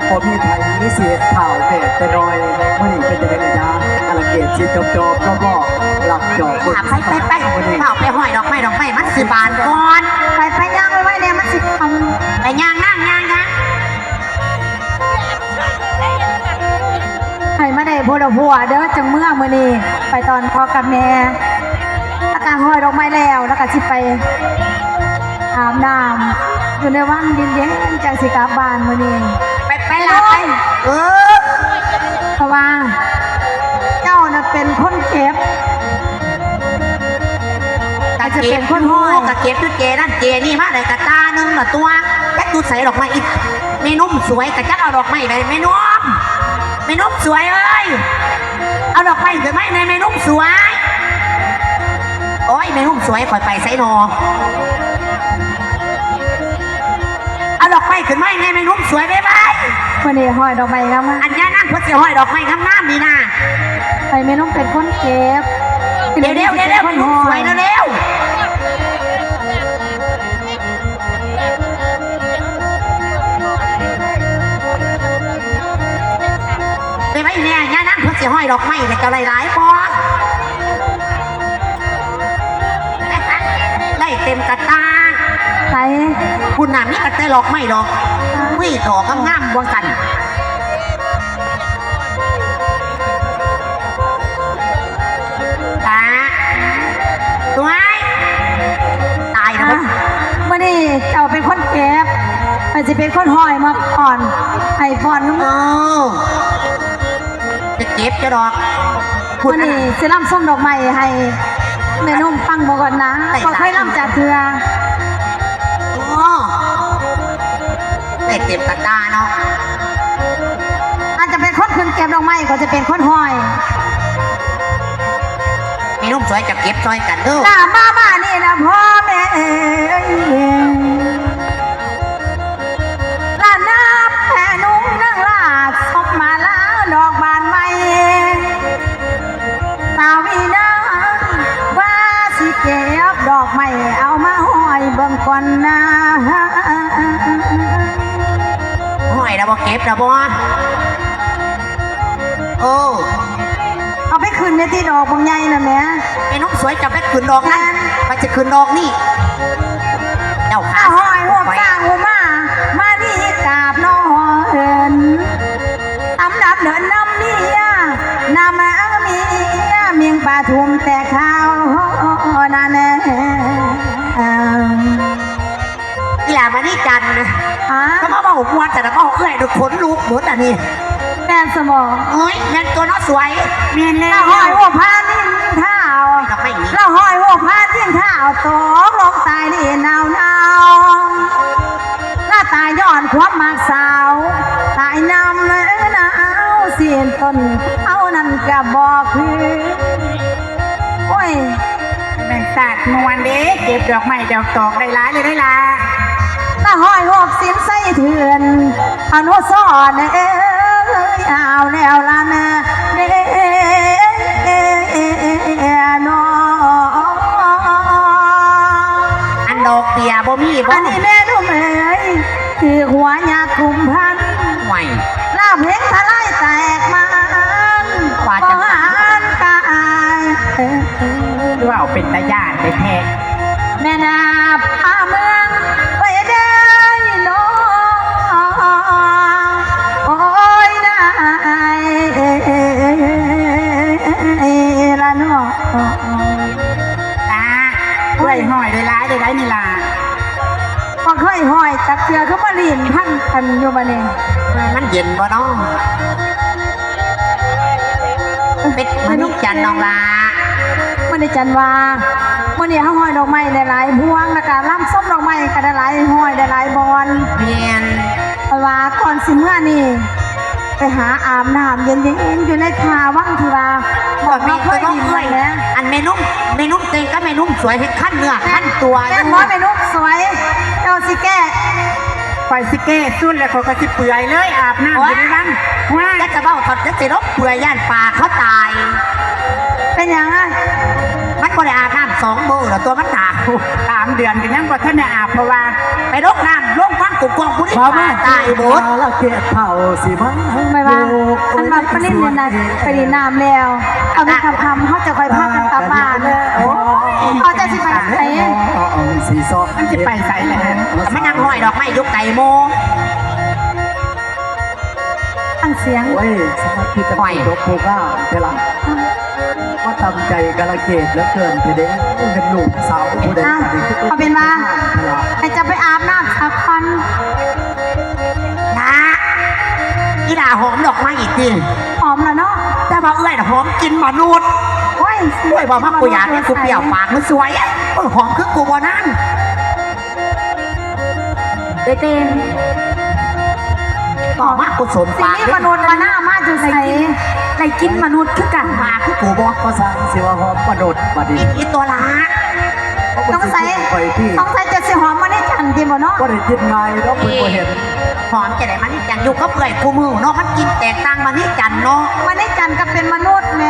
ບໍ່ມີໃຜມີສິດທ້າວແມ້ແຕ່ນ້ອຍ ມື້ນີ້ເປັນຈັ່ງໃດລະຍາ ກາລະເກດຊິຈອບໆ ຫຼອກໆ ລັກຈອບ ໄປ ໄປ ໄປ ຟ້າວໄປຫ້ອຍດອກໄມ້ ດອກໄມ້ມັນຊິບານກ່ອນ ໄປ ໄປ ຍ່າງໄວໆແດ່ ມັນຊິຄ່ຳ ໄປຍ່າງນາງ ຍ່າງນາງ ໃຫ້ມາໄດ້ຜູ້ລະຫົວເດີ ຈັ່ງເມືອມື້ນີ້ ໄປຕອນພໍ່ກັບແມ່ ລະກະຫ້ອຍດອກໄມ້ແລ້ວ ລະກະຊິໄປອາບນ້ຳຢູ່ໃນວັງເຢັນໆ ຈັ່ງຊິກັບບ້ານມື້ນີ້ ໄປ ໄປລະ ໄປ ເອີ ເພາະວ່າ ເກັບຢູ່ ເປັນຄົນຫ້ອຍ ກະເກັບຢູ່ເຈນັ້ນເຈນີ້ ມາໄດ້ກະຕ່າໜຶ່ງລະຕົວະ. ຈັກຢູ່ໃສດອກໄມ້ອີກ ແມ່ນົມສວຍ ກະຈັກເອົາດອກໄມ້ໄປ ແມ່ນົມ ແມ່ນົມສວຍເອີຍ ເອົາດອກໄມ້ຂຶ້ນມາໃຫ້ແນ່ ແມ່ນົມສວຍ. ໂອ້ຍ ແມ່ນົມສວຍ ຂ້ອຍໄປໃສນໍ? ເອົາດອກໄມ້ຂຶ້ນມາໃຫ້ແນ່ ແມ່ນົມສວຍ ໄວໆ. ມື້ນີ້ຫ້ອຍດອກໄມ້ງາມໆ ອັນຍານາງເພິ່ນຊິຫ້ອຍດອກໄມ້ງາມໆນີ້ນາ. ໃຫ້ແມ່ນົມເປັນຄົນເກັບ ເຮັດແນວນີ້ ຊິເປັນຄົນຫ້ອຍ ເລັວໆ ແມ່ນົມສວຍ ເລັວໆ. ໄປໄວແນ່ ຍານາງເພິ່ນຊິຫ້ອຍດອກໄມ້ ແລ້ວເຈົ້າໄດ້ຫຼາຍບໍ່? ໄດ້ເຕັມກະຕ່າ. ໃສ? ພຸ້ນນະ ມີຕັ້ງແຕ່ດອກໄມ້ດອກ ອຸ້ຍ ດອກງາມໆ ວ່າຊັ້ນ. ຕາ ສວຍ ຕາຍແລ້ວ. ອ່ະ ມື້ນີ້ເຈົ້າເປັນຄົນເກັບ ຂ້ອຍຊິເປັນຄົນຫ້ອຍມາຟ້ອນ ໃຫ້ຟ້ອນ. ເອີ ຈະເກັບຈະດອກ. ພຸ້ນ ມື້ນີ້ຊິລຳຊົມດອກໄມ້ໃຫ້ແມ່ນົມຟັງເບິ່ງກ່ອນນະ ບໍ່ເຄີຍລຳຈັກເທື່ອ. ໂອ້ ໄດ້ເຕັມກະຕ່າເນາະ. ອາດຈະເປັນຄົນຂຶ້ນເກັບດອກໄມ້ ຂ້ອຍຈະເປັນຄົນຫ້ອຍ. ແມ່ນົມສວຍ ຈະເກັບຊ່ອຍກັນເດີ້. ລະມາ ມານີ້ນະພໍ່ແມ່ເອີຍ ລະນາແມ່ນຸ່ງນາງລາ ສົມມາລາດອກບານໃໝ່ ສາວວີນາ ວ່າຊິເກັບດອກໄມ້ເອົາມາຫ້ອຍເບິ່ງກ່ອນນາ. ຫ້ອຍລະບໍ່ ເກັບລະບໍ່? ໂອ້ ເອົາໄປຂຶ້ນແນ່ຕິ ດອກບັກໃຫຍ່ນັ້ນແໝ່. ແມ່ນົມສວຍ ເຈົ້າໄປຂຶ້ນດອກນັ້ນ. ແມ່ນ ຂ້ອຍຊິຂຶ້ນດອກນີ້. ເຈົ້າຂ້າ ລະຫ້ອຍຮູບຊ້າງອຸມາ ມານີກາບນ້ອງເອີ້ນ ສຳລັບເດີນນຳເມຍ ນຳເມຍ ມິ່ງປະທຸມແຕ່ຄາວນັ້ນແລະ. ອີ່ຫຼ້າມະນີຈັນນະ ຮະ? ກໍມາເວົ້າມ່ວນແຕ່ລະເວົ້າເອື້ອຍ ດອກ ຂົນລຸກໝົດອັນນີ້. ແມ່ນຊັ້ນບໍ? ໂອ້ຍ ແມ່ນຕົວະເນາະສວຍ. ແມ່ນແລ້ວ ລະຫ້ອຍຫົວພານຍິງທ້າວ ດອກໄມ້ນີ້ ລະຫ້ອຍຫົວພານຍິງທ້າວ ຕົກລົງຕາຍນີ້ໜາວໆ ລະຕາຍຍ້ອນຄວາມມັກສາວ ຕາຍນຳໜາວຊີ້ນຕົ້ນເຮົານັ້ນກະບໍ່ຄື. ໂອ້ຍ ແມ່ນຊາດມ່ວນເດ້ ເກັບດອກໄມ້ດອກຕອກໄດ້ຫຼາຍເລີຍໄດ໋ລະ. ລະຫ້ອຍຫົກສິນໃສ່ເຖື່ອນ ອະນຸສອນເອີຍ ເອົາແລ້ວລະນະເດ້ເນາະ. ອັນດອກເບ້ຍບໍ່ມີບໍ່? ອັນນີ້ແມ່ນຸ່ມເອີຍ ຖືກຫົວຍາກຸມພັນ ຫ້ວຍ ລາວເພັງທະລາຍແຕກມັນ ວ່າຈັ່ງຊັ້ນ ບໍ່ຫັນກາຍ ເວົ້າເປັນຕາຢ້ານແທ້ໆ. ແມ່ນາພາເມືອງໄປເດີເນາະ ໂອ້ຍນາຍລະເນາະ. ຕາ ເອື້ອຍຫ້ອຍໄດ້ຫຼາຍໄດ້ຫຼາຍນີ້ລະ. ບໍ່ເຄີຍຫ້ອຍຈັກເທື່ອ ຄືມາຫຼິ້ນພັນກັນຢູ່ບາດນີ້. ມັນເຢັນບໍ່ເນາະ? ເປັນມະນີຈັນນ້ອງຫຼ້າ ມະນີຈັນວ່າ ມື້ນີ້ເຮົາຫ້ອຍດອກໄມ້ໄດ້ຫຼາຍພວງ ແລ້ວກະລຳຊົມດອກໄມ້ກະໄດ້ຫຼາຍ ຫ້ອຍໄດ້ຫຼາຍບ່ອນ. ແມ່ນ ເພາະວ່າກ່ອນຊິເມືອນີ້ ໄປຫາອາບນ້ຳເຢັນໆ ຢູ່ໃນທ່າວັງທີ່ວ່າ ພວກເຮົາເຄີຍຫຼິ້ນນັ້ນແຫຼະ. ອັນແມ່ນຸ່ມ ແມ່ນຸ່ມເຕັງກັບແມ່ນຸ່ມສວຍເຮັດຄັນເນື້ອຄັນຕົວ ແມ່ນບໍ່ແມ່ນຸ່ມສວຍ? ເຈົ້າຊິແກ້ ຂ້ອຍຊິແກ້ສຸດແລ້ວ ຂ້ອຍກໍຊິເປືອຍເລີຍ ອາບນ້ຳຢູ່ໃນວັງ. ໂອ້ຍ ວ້າຍ ຢ່າຈະເວົ້າເຖາະ ຢ່າຊິລົບເປືອຍ ຢ້ານປາເຂົາຕາຍ. ເປັນຫຍັງອະ? ມັນບໍ່ໄດ້ອາບນ້ຳສອງມື້ແລ້ວຕົວະ ມັນໜາວ ສາມເດືອນກໍຍັງບໍ່ທັນໄດ້ອາບ ເພາະວ່າໄປລົງນ້ຳລົງວັງກວ້າງໆ ພຸ້ນນີ້ ປາຕາຍໝົດ. ລະເກດເຜົາຊິມາ ຂ້ອຍວ່າ ຄັນວ່າປະລິນນີ້ນະ ໄປຫຼິ້ນນ້ຳແລ້ວ ເອົາແມ່ນຄ່ຳໆ ເຮົາຈະຄ່ອຍພາກັນກັບບ້ານ. ໂອ້ຍ ເຮົາຈະຊິໄປໃສ? ມັນຊິໄປໃສລະ? ມານັ່ງຫ້ອຍດອກໄມ້ຢູ່ໄກໝູ່. ຟັງສຽງ ໂອ້ຍ ສະມາທິຈະ ຫ້ອຍ ຕົກຜູ້ຂ້າແທ້ລະ ມາຕຳໃຈກາລະເກດເຫຼືອເກີນແທ້ເດ້ ເປັນລູກສາວຜູ້ໃດ ອ່ະ ກໍດີ ເອົາເປັນວ່າ ແທ້ລະ ໃຫ້ເຈົ້າໄປອາບນ້ຳສາກ່ອນ. ລະ ອີ່ຫຼ້າຫອມດອກໄມ້ອີກຕິ? ຫອມລະເນາະ ແຕ່ວ່າເອື້ອຍນະຫອມກິ່ນມະນຸດ. ໂອ້ຍ ໂອ້ຍ ເວົ້າມາບໍ່ຢາກກິນ ກູປຽວປາກມັນສວຍ. ເອີ ຫອມຄືກູບໍ່ນາງ ເດເຕນ ເວົ້າມາກູສົມປາກ ຊິມີມະນຸດມານາມາຢູ່ໃສ ໄດ້ກິນ ໄດ້ກິນມະນຸດຄືກັນ ມາຄືກູບໍ່ ກໍຊ່າງຊິວ່າຫອມມະນຸດບັດນີ້ ອີ່ຕົວລະ ສົງໄສ ສົງໄສຈະຊິຫອມມະນີຈັນຕິບໍ່ເນາະ ບໍ່ໄດ້ກິນງ່າຍດອກ ເພິ່ນບໍ່ເຫັນ ຫອມຈະໄດ້ມະນີຈັນ ຢູ່ກັບເອື້ອຍຄູ່ມື້ເນາະ ມັນກິນແຕກຕ່າງມະນີຈັນເນາະ ມະນີຈັນກໍເປັນມະນຸດແໝ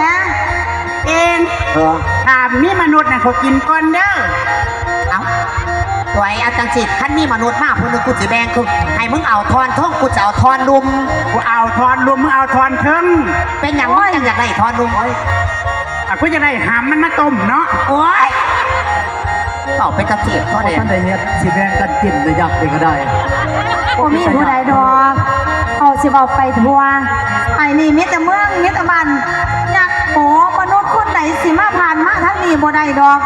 ເອງ ເອີ ຖ້າມີມະນຸດນະ ເຂົາກິນກ່ອນເດີ ເອົ້າ ສວຍ ເອົາຈັ່ງຊີ້ ຄັນມີມະນຸດມາຜູ້ໜຶ່ງ ກູຊິແບ່ງເຄິ່ງ ໃຫ້ມຶງເອົາທ່ອນເທິງ ກູຈະເອົາທ່ອນລຸ່ມ ກູເອົາທ່ອນລຸ່ມ ມຶງເອົາທ່ອນເທິງ ເປັນຫຍັງມຶງຈັ່ງຢາກໄດ້ທ່ອນລຸ່ມ ໂອ້ຍ ອາ ກູຢາກໄດ້ຫຳມັນມາຕົ້ມເນາະ ໂອ້ຍ ເວົ້າໄປຕາເທບເຂົາແດ່ ບໍ່ທັນໄດ້ເຮັດ ຊິແບ່ງກັນກິນໄດ້ ຢາກໄດ້ກໍໄດ້ ບໍ່ມີຜູ້ໃດດອກ ເຂົາຊິເວົ້າໄປທົ່ວ ໄອ້ນີ້ມີແຕ່ເມືອງ ມີແຕ່ບ້ານ ຍັກໂປ ມະນຸດຄົນໃດຊິມາຜ່ານມາທາງນີ້ບໍ່ໄດ້ດອກ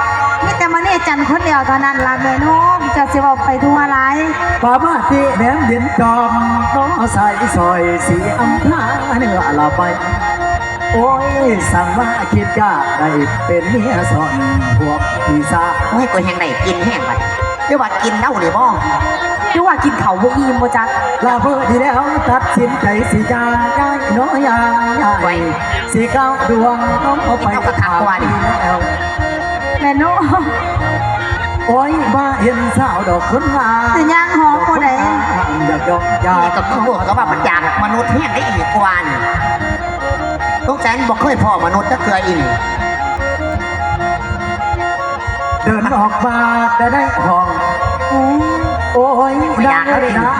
ມີແຕ່ມະນີຈັນຄົນດຽວເທົ່ານັ້ນລະແມ່ນົມ ເຈົ້າຊິເວົ້າໄປທົ່ວຫຼາຍ ປາມາຕິແນມເຫັນຈອມ ໜໍສາຍຊອຍສີອຳພາເນື້ອລະໄບ ໂອ້ຍ ຊ່າງມາຄິດຢາກໄດ້ເປັນເມຍສອນພວກພີ່ສາວ ໂອ້ຍ ກໍແຮ່ງໄດ້ກິນແຮງບັດ ຫຼືວ່າກິນເຫຼົ້ານີ້ບໍ່ ຫຼືວ່າກິນເຂົ້າບໍ່ອີ່ມບໍ່ຈັກ ລາເບີດີແລ້ວ ຕັດສິນໃຈຊິຈາງຍ້າຍ ໜໍຍ້າຍ ໂອ້ຍ ຊິກ້າວດວງ ເອົາໄປ ເອົາກະຄັກກວ່ານີ້ແລ້ວ ແມ່ນົມ ໂອ້ຍ ມາເຫັນສາວດອກຄົນງາມ ຊິຍ່າງຫອມຜູ້ໃດ ຢາກຢອກຢາກ ນີ້ກໍຄືບອກກໍວ່າມັນຢາກມະນຸດແຮງໄດ້ອີກກວ່ານີ້ ສົງໄສມັນບໍ່ເຄີຍພໍ້ມະນຸດຈັກເທື່ອອີ່ນີ້ ເດີນອອກມາແຕ່ໃນຫ້ອງ ໂອ້ຍ ໂອ້ຍ ນາງເອີຍນາ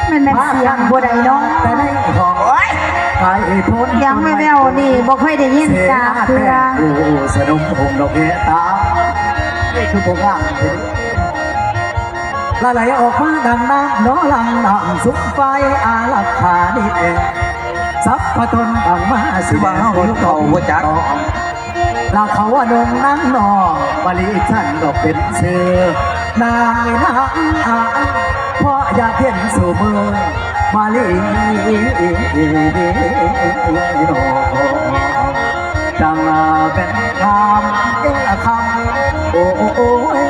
ແມ່ນ ແມ່ນສຽງຜູ້ໃດເນາະ ແຕ່ໃນຫ້ອງ ໂອ້ຍ ໄກໂພນ ສຽງແວ່ວໆນີ້ບໍ່ເຄີຍໄດ້ຍິນຈັກເທື່ອ ໂອ້ ສະໜົມຫົງດອກແຫຕາ ເອີ ຄືບໍ່ງາມເດ ລະໄຫຼອອກມາດັ່ງນ້ຳ ໜໍຫຼັງນ້ຳຊຸມໄຟ ອາລັກຂານີ້ເອງ ສັບພະທົນອອກມາ ຄືວ່າເຮົາຫິວເຂົ້າບໍ່ຈັກ ລະເຂົາວ່ານົງນາງນ້ອງມະລິ ສັນກໍເປັນຊື່ ນາງນີ້ນາງອາຍ ເພາະຢາກເຫັນຊູມື້ ມະລິ ນ້ອງ ຈັ່ງເປັນງາມເດລະຄຳ ໂອ້ຍ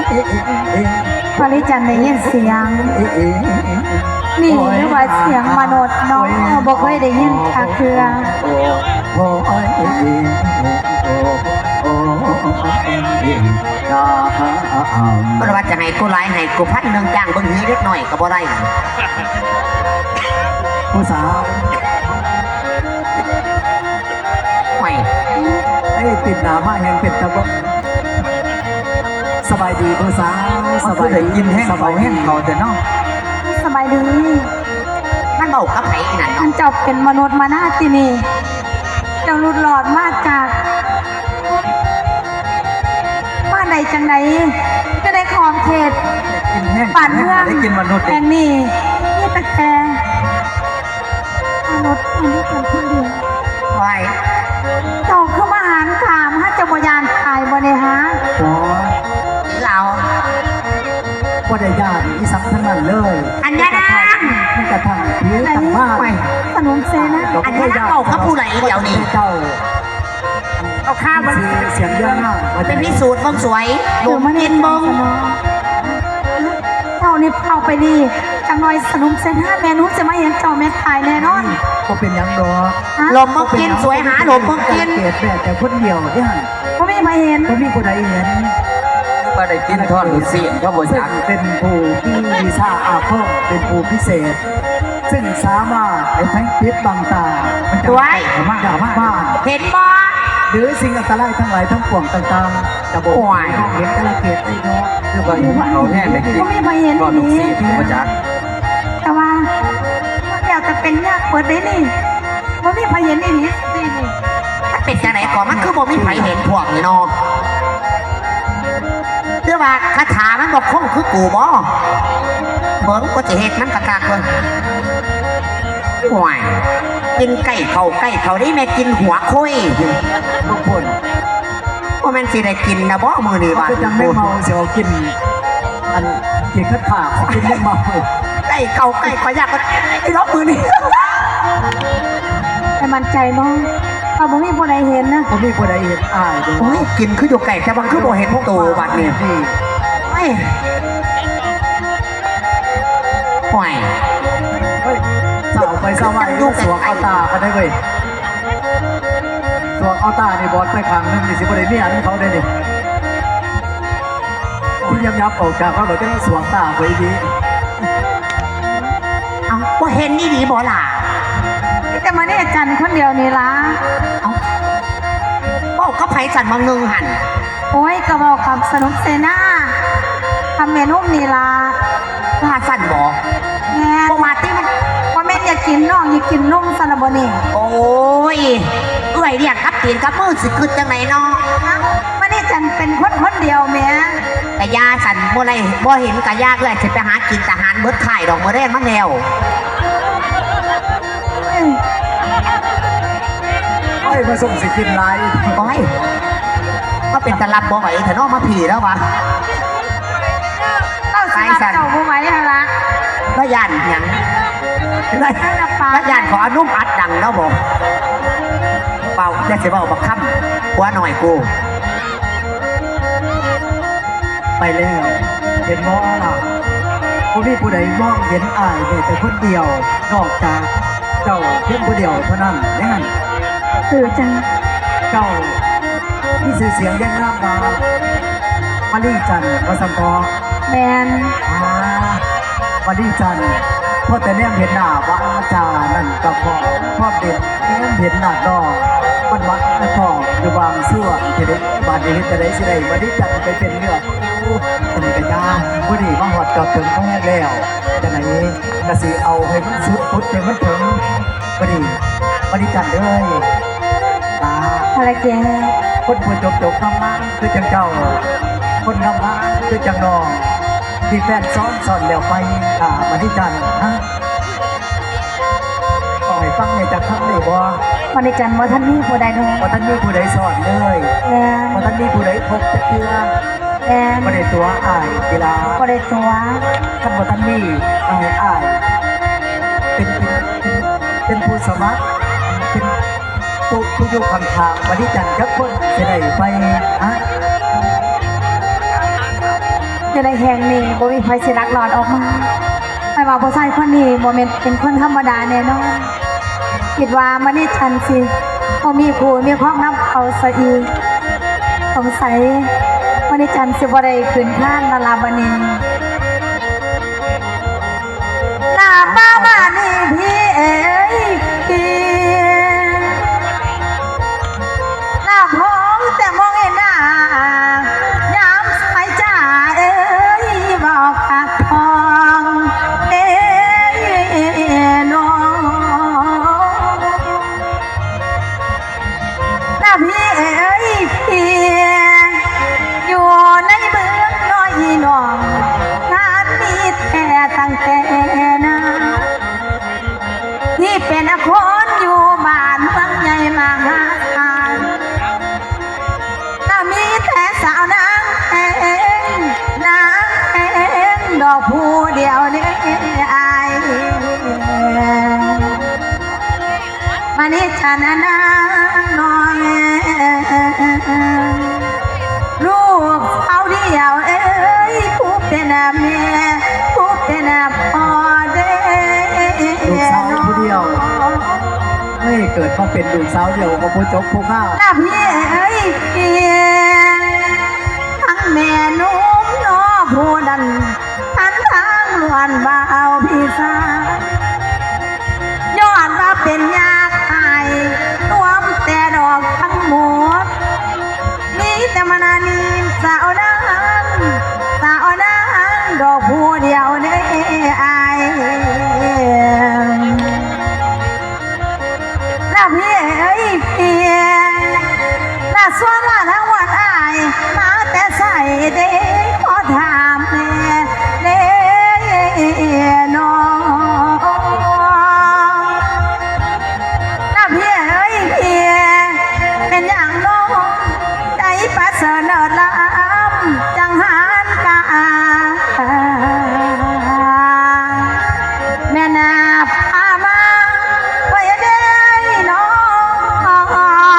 ພະລິຈັນໄດ້ຍິນສຽງນີ້ ຫຼືວ່າສຽງມະນຸດເນາະ ບໍ່ເຄີຍໄດ້ຍິນຈັກເທື່ອ ເພິ່ນວ່າຈະໃຫ້ກູຫຼາຍ ໃຫ້ກູພັນໜຶ່ງ ຈ້າງເບິ່ງຫີເດັກນ້ອຍກໍບໍ່ໄດ້ ຜູ້ສາວ ໂອ້ຍ ເອີ ປິ່ນໜ້າມາແຮງເປັນຕາເບິ່ງ ສະບາຍດີຜູ້ສາວ ສະບາຍດີ ກິນແຮງເຂົ້າແຮງເຂົ້າແຕ່ເນາະ ສະບາຍດີ ມັນເວົ້າກັບໃຜອີ່ນັ້ນ ອັນເຈົ້າເປັນມະນຸດມານາຕິນີ້ ເຈົ້າຫຼຸດລອດມາຈາກ ມາໄດ້ຈັ່ງໃດ ຢູ່ໃນຂອບເຂດບ້ານເມືອງແຫ່ງນີ້ ມີແຕ່ແຕ່ມະນຸດ ມະນຸດກັນຄົນດຽວ ໂອ້ຍ ເຈົ້າຄືມາຫານຂ້າມາ ເຈົ້າບໍ່ຢ້ານຕາຍບໍ່ນີ້ຫາ ໂອ້ຍ ລາວ ບໍ່ໄດ້ຢ້ານອີ່ສັງທັງນັ້ນເລີຍ ອັນຍານາງ ແມ່ນກະທັ່ງຜີທັງມາ ໂອ້ຍ ຂະໜົມເຊນະ ອັນຍານາງເວົ້າກັບຜູ້ໃດດຽວນີ້ ເຈົ້າ ເອົາຂ້າວມາ ສຽງເລື່ອງງາມ ໄປພິສູດເບິ່ງສວຍ ເອີ ມາເນ ກິນເບິ່ງ ເຈົ້ານີ້ເຂົ້າໄປນີ້ ຈັກໜ້ອຍສະໜຸມເສນາແມ່ນູຈະມາເຫັນເຈົ້າແມ່ນຕາຍແນ່ນອນ ບໍ່ເປັນຫຍັງດອກ ຫຼົບມາກິນສວຍ ຫາຫຼົບມາກິນ ແຕ່ຄົນດຽວເດ້ຫັ້ນ ບໍ່ມີໃຜເຫັນ ບໍ່ມີຜູ້ໃດເຫັນ ບໍ່ໄດ້ກິນທອດລູກຊີ້ນ ເຂົາບໍ່ຈັກ ເປັນຜູ້ມີວິຊາອາຄົມ ເປັນຜູ້ພິເສດ ຊຶ່ງສາມາດເຮັດໃຫ້ປິດບັງຕາ ມັນຈະ ໂອ້ຍ ເຂົ້າມາ ເຂົ້າມາ ເຫັນບໍ່ ຫຼືສິ່ງອັນຕະລາຍທັງຫຼາຍທັງປວງຕ່າງໆ ຈະບໍ່ ໂອ້ຍ ເຫັນກາລະເກດໄດ້ເນາະ ຄືວ່າເຂົາແຮງໄດ້ກິນ ບໍ່ມີໃຜເຫັນອີ່ຫຼີ ບໍ່ຈັກ ແຕ່ວ່າ ແລ້ວແຕ່ເປັນຍາກເບິດເດ້ນີ້ ບໍ່ມີໃຜເຫັນອີ່ຫຼີຕິນີ້ ມັນເປັນຈັ່ງໃດກໍ ມັນຄືບໍ່ມີໃຜເຫັນພວກນີ້ເນາະ ຫຼືວ່າຄາຖາມັນບໍ່ຄົງຄືກູບໍ? ເບິ່ງກູຊິເຮັດມັນຄັກໆເບິ່ງ. ໂອ້ຍ ກິນໃກ້ເຂົ້າໃກ້ເຂົ້າເດ້ແມ່ ກິນຫົວໂຄຍ. ລູກພົ້ນ ບໍ່ແມ່ນຊິໄດ້ກິນນະບໍມື້ນີ້ບາດ ເປັນຫຍັງແມງເມົາຊິເອົາກິນ ອັນກິນຄັດຂາດຊິກິນແມງເມົາ ໃກ້ເຂົ້າໃກ້ຂ້ອຍຢາກ ໄອ້ລອບມື້ນີ້ ໃຫ້ໝັ້ນໃຈເນາະ. ກໍບໍ່ມີຜູ້ໃດເຫັນນະ. ບໍ່ມີຜູ້ໃດເຫັນອ້າຍເດ້. ໂອ້ຍ ກິນຄືຢູ່ໃກ້ ແຕ່ວ່າຄືບໍ່ເຫັນໂຕບັດນີ້. ນີ້ ໂອ້ຍ ໂອ້ຍ ເຮີ້ຍ ເຊົາໄປເຊົາມາ ຢູ່ໃກ້ ສວກເອົາຕາກັນໄດ້ເວີຍ. ສວກເອົາຕານີ້ບອດໄປຂ້າງໜຶ່ງນີ້ ຊິບໍ່ໄດ້ເມຍນຳເຂົາເດ້ນີ້. ໂອ້ຍ ຍັບໆ ອອກຈາກເຮົາແລ້ວ ຈະໄດ້ສວກຕາຂ້ອຍອີກ. ເອົ້າ ບໍ່ເຫັນອີ່ຫຼີບໍ່ລະ? ມີແຕ່ມະນີຈັນຄົນດຽວນີ້ລະ. ເອົ້າ ເວົ້າກັບໃຜຊັ້ນ ໝ່ອງໜຶ່ງຫັ້ນ? ໂອ້ຍ ກໍເວົ້າກັບສະໜຸກເສນາ ກັບແມ່ນົມນີ້ລະ. ວ່າຊັ້ນບໍ? ແມ່ນ. ບໍ່ວ່າຕິ ມັນ ບໍ່ແມ່ນຢາກກິນນ້ອງ ຢາກກິນນົມຊັ້ນລະບໍນີ້? ໂອ້ຍ ເອື້ອຍລ້ຽງກັບຕີນກັບມື ຊິຄິດຈັ່ງໃດເນາະ? ມະນີຈັນເປັນຄົນຄົນດຽວແໝ. ກະຢ່າຊັ້ນ ບໍ່ໄດ້ ບໍ່ເຫັນກະຢ່າ ເອື້ອຍຊິໄປຫາກິນຕາຫານເບິດຄ້າຍດອກ ມື້ແລງມັນແລ້ວ. ໂອ້ຍ ມາສົ່ງຊິກິນຫຼາຍ. ໂອ້ຍ ມາເປັນຕາຮັບບໍ່ໄຫວແທ້ເນາະ ມາພີ້ແລ້ວວະ. ເຈົ້າຊິຮັບເຈົ້າບໍ່ໄຫວຫັ້ນລະ. ລະຢ້ານຫຍັງ? ລະ ລະຢ້ານຂໍອະນຸມັດດັງແລ້ວບໍ? ເປົ່າ ຢ່າຊິເວົ້າບັກຄຳ ຜົວນ້ອຍກູ. ໄປແລ້ວ ເຫັນບໍ່ລະ? ບໍ່ມີຜູ້ໃດມອງເຫັນອ້າຍແມ້ແຕ່ຄົນດຽວ ນອກຈາກເຈົ້າພຽງຜູ້ດຽວເທົ່ານັ້ນເດ້ຫັ້ນ. ຄືຈັ່ງ ເຈົ້າມີຊື່ສຽງລຽງນາມວ່າ ມະລີຈັນ ວ່າຊັ້ນເຖາະ. ແມ່ນ. ອາ ມະລີຈັນ ພໍແຕ່ແນມເຫັນໜ້າວ່າຈານັ້ນກໍພໍ ພໍເດັນແນມເຫັນໜ້ານ້ອງ ມັນມາຕ້ອງຢູ່ບາງສ່ວນເດ້. ບາດນີ້ເຮັດຈັ່ງໃດຊິໄດ້ມະລີຈັນໄປເປັນເນື້ອຄູ່? ຈັ່ງໃດກໍຢ່າ ມື້ນີ້ມາຮອດຈອດເຖິງແລ້ວ ຈັ່ງໃດກໍຊິເອົາໃຫ້ມັນສຸດ ຂຸດໃຫ້ມັນເຖິງ. ບາດນີ້ ມະລີຈັນເອີຍ ຫຼ້າ ພະລະແກ້ວ ຄົນຜູ້ຈົບໆງາມໆຄືຈັ່ງເຈົ້າ ຄົນງາມໆຄືຈັ່ງນ້ອງ ມີແຟນຊ້ອນຊ້ອນແລ້ວໄປ ຫຼ້າ ມະລີຈັນ ຮະ? ເວົ້າໃຫ້ຟັງແດ່ຈັກຄຳໄດ້ບໍ່? ມະນີຈັນບໍ່ທັນມີຜູ້ໃດເລີຍ. ບໍ່ທັນມີຜູ້ໃດຊ້ອນເລີຍ. ແມ່ນ. ບໍ່ທັນມີຜູ້ໃດພົບຈັກເທື່ອ. ແມ່ນ. ບໍ່ໄດ້ຕົວະອ້າຍຕິລະ? ບໍ່ໄດ້ຕົວະ. ຄັນບໍ່ທັນມີ ໃຫ້ອ້າຍເປັນ ເປັນ ເປັນ ເປັນຜູ້ສະໝັກ ເປັນ ຜູ້ ຜູ້ຢູ່ຂ້າງໆ ມະນີຈັນຈັກຄົນຊິໄດ້ໄປ ຮະ? ຢູ່ໃນແຫ່ງນີ້ບໍ່ມີໃຜຊິລັກລອດອອກມາ. ຂ້ອຍວ່າຜູ້ຊາຍຄົນນີ້ບໍ່ແມ່ນເປັນຄົນທຳມະດາແນ່ນອນ. ຄິດວ່າມະນີຈັນຊິບໍ່ມີຄູ່ມີຄອງນຳເຂົາຊະອີກ. ສົງໄສມະນີຈັນຊິບໍ່ໄດ້ຂຶ້ນຄານແລ້ວລະບາດນີ້. ລາບາບານີພີເອີຍພີ ລາພອງແຕ່ມອງເຫັນໜ້າ ຍາມສາຍຈາເອີຍ ເວົ້າຄັກທ້ອງເດ້ນ້ອງ. ລະພີ່ເອີຍ ພີ່ຢູ່ໃນເມືອງນ້ອຍນ້ອງ ງານມີແທ້ຕັ້ງແຕ່ນານ ທີ່ເປັນອາຄົນຢູ່ບ້ານເມືອງໃຫຍ່ມະຫາສານ ລະມີແຕ່ສາວນາງແພງ ນາງແພງດອກຜູ້ດຽວເດ້ອ້າຍ. ມະນີຈັນນາງນ້ອຍ ລູກສາວດຽວເອີຍ ຜູ້ເປັນແມ່ ຜູ້ເປັນພໍ່ເດ້ ລູກສາວຜູ້ດຽວ ເອີຍ ເກີດມາເປັນລູກສາວດຽວກໍບໍ່ຈົບຜູ້ງາມ ລະພີ່ເອີຍ ທັງແມ່ນົມນ້ອງຜູ້ນັ້ນ ຫັນທາງລ້ວນວ່າເອົາພີ່ຊາຍ ຍ້ອນວ່າເປັນຍາກອາຍ ລວມແຕ່ດອກທັງໝົດ ມີແຕ່ມານານີສາວນາງ ສາວນາງດອກຜູ້ດຽວເດ້ອ້າຍ. ລະພີ່ເອີຍພີ່ ລະຊວນລະທາງວັນອ້າຍ ມາແຕ່ໃສເດ້ ຂໍຖາມແດ່ເດ້ນ້ອງ. ລະພີ່ເອີຍພີ່ ເປັນຫຍັງນ້ອງ ໃຈປະເສີດເລີດລ້ຳ ຈັ່ງຫັນກາ ແມ່ນພາມາໄວ້ເດ້ນ້ອງ.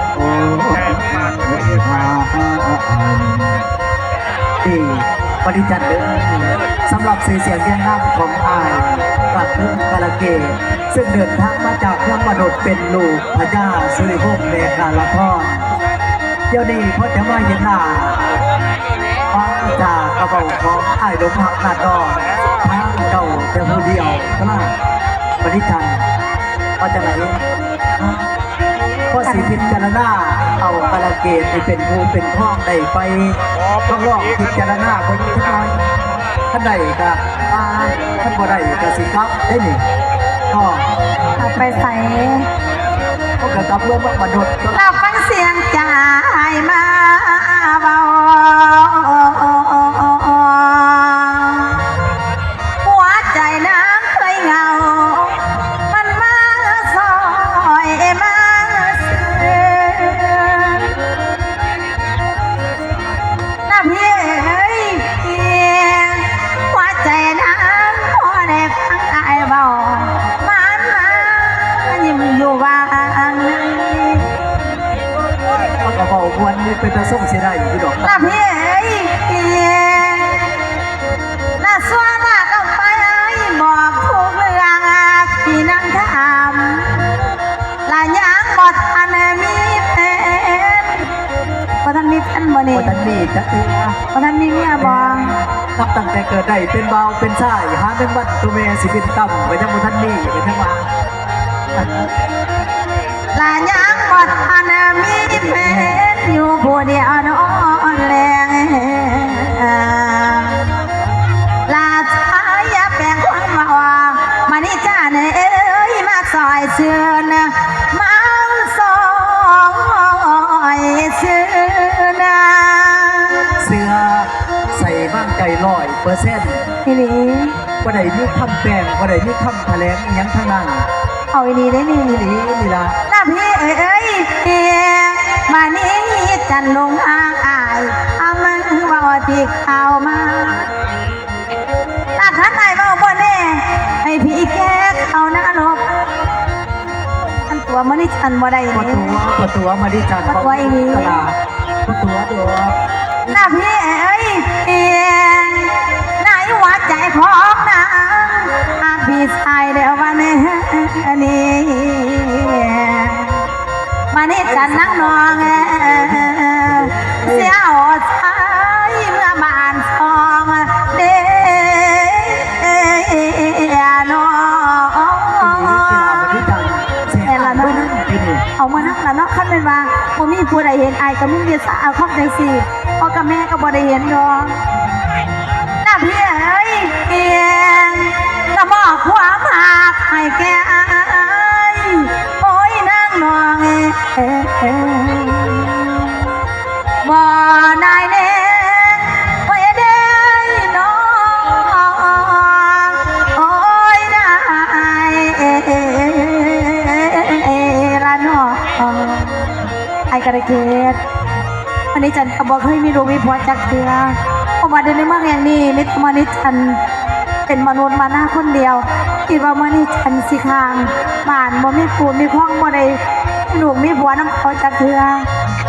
ດີ ປະດິຈັນເດີ ສຳລັບຊື່ສຽງຮຽງນາມຂອງອ້າຍ ກະຄືກາລະເກດ ຊຶ່ງເດີນທາງມາຈາກເມືອງມະນຸດ ເປັນລູກພະຍາສຸລິວົງ ແລະ ກາລະທອນ. ດຽວນີ້ພໍຈະມາເຫັນໜ້າ ມາຈາກກະເວົ້າຂອງອ້າຍດົງພັກນາດອນ ທາງເຈົ້າແຕ່ຜູ້ດຽວ ພະນາງ ປະດິຈັນ ວ່າຈັ່ງໃດ? ພໍຊິພິຈາລະນາເອົາກາລະເກດນີ້ເປັນຄູ່ເປັນຄອງໄດ້ໄປ ກໍລອງພິຈາລະນາເບິ່ງຈັກໜ່ອຍ. ຄັນໄດ້ກະມາ ຄັນບໍ່ໄດ້ກະຊິກັບເດ້ນີ້ ເນາະ. ກັບໄປໃສ? ເຮົາກະກັບເມືອງມະນຸດ. ລາວຟັງສຽງຈາຍມາເວົ້າ ຫົວໃຈນາງເຄີຍເຫງົາ ມັນມາຊ່ອຍມາຊື່ນ ນະພີ່ເອີຍ ຫົວໃຈນາງພໍໄດ້ຟັງອ້າຍເວົ້າ ມັນມາຍິ້ມຢູ່ຫວ່າງໃນ. ມັນກະເວົ້າມ່ວນຢູ່ ເປັນຕາຊົມຊິໄດ້ຢູ່ດອກ ນະພີ່ເອີຍ ລະຊວນລາກອອກໄປ ບອກທຸກເລື່ອງທີ່ນາງຖາມ ລະຍັງບໍ່ທັນມີແຟນ. ບໍ່ທັນມີແຟນບໍ່ນີ້? ບໍ່ທັນມີຈັກເທື່ອ. ບໍ່ທັນມີເມຍບໍ່? ນັບຕັ້ງແຕ່ເກີດໄດ້ເປັນບ່າວເປັນຊາຍ ຫາແມງວັນໂຕແມ່ຊິບິນຕ່ຳ ກໍຍັງບໍ່ທັນມີ ກໍຍັງວ່າ ລະຍັງບໍ່ທັນມີແຟນ ຢູ່ຜູ້ດຽວນອນແລງ ລະຊາຍຢ່າແປງຄວາມເວົ້າ ມະນີຈັນເອີຍ ມາຊ່ອຍຊື່ນ ມາຊ່ອຍຊື່ນ ເຊື່ອໃສ່ວາງໃຈຮ້ອຍເປີເຊັນ ອີ່ຫຼີ ບໍ່ໄດ້ມີຄຳແປງ ບໍ່ໄດ້ມີຄຳຖະແຫຼງອີ່ຫຍັງທັງນັ້ນ ເອົາອີ່ຫຼີເດ້ນີ້ ອີ່ຫຼີນີ້ລະ ນະພີ່ເອີຍ ມະນີຈັນຫຼົງຮັກອ້າຍ ຄຳເວົ້າທີ່ກ່າວມາ ຖ້າຄັນອ້າຍເວົ້າບໍ່ແນ່ ໃຫ້ຜີແກ່ເຂົ້ານະລົກ ມັນຕົວະມະນີຈັນບໍ່ໄດ້ ບໍ່ຕົວະ ບໍ່ຕົວະມະນີຈັນ ບໍ່ຕົວະອີ່ຫຼີ ບໍ່ຕົວະດອກ ນະພີ່ເອີຍ ໃນຫົວໃຈຂອງນາງ ຫາກພີ່ຊາຍແລ້ວວ່າແນ່ນີ້ ມະນີຈັນນາງນ້ອງ ຊິເອົາຊາຍເມືອບ້ານຊ່ອງເດ ເນາະ ແມ່ນລະເນາະ ເອົາມານຳລະເນາະ ຄັນແມ່ນວ່າບໍ່ມີຜູ້ໃດເຫັນ ອ້າຍກໍມີວິຊາອາຄົມຈັ່ງຊີ້ ພໍ່ກັບແມ່ກໍບໍ່ໄດ້ເຫັນດອກ ນະພີ່ເອີຍ ກະມອບຄວາມຮັກໃຫ້ແກ່ອ້າຍ ໂອ້ຍນາງນ້ອງເອີຍ ບໍ່ນາຍແນງ ໂອ້ຍເດ້ນ້ອງ ໂອ້ຍນາຍລະນ້ອງ ອ້າຍກະໄດ້ເກີດ ມະນີຈັນກໍບໍ່ເຄີຍມີລູກມີຜົວຈັກເທື່ອ ເພາະວ່າຢູ່ໃນເມືອງແຫ່ງນີ້ມີແຕ່ມະນີຈັນເປັນມະນຸດມານາຄົນດຽວ ຄິດວ່າມະນີຈັນຊິຂ້າງບ້ານ ບໍ່ມີຄູ່ມີຄອງ ບໍ່ໄດ້ມີລູກມີຜົວນຳເຂົາຈັກເທື່ອ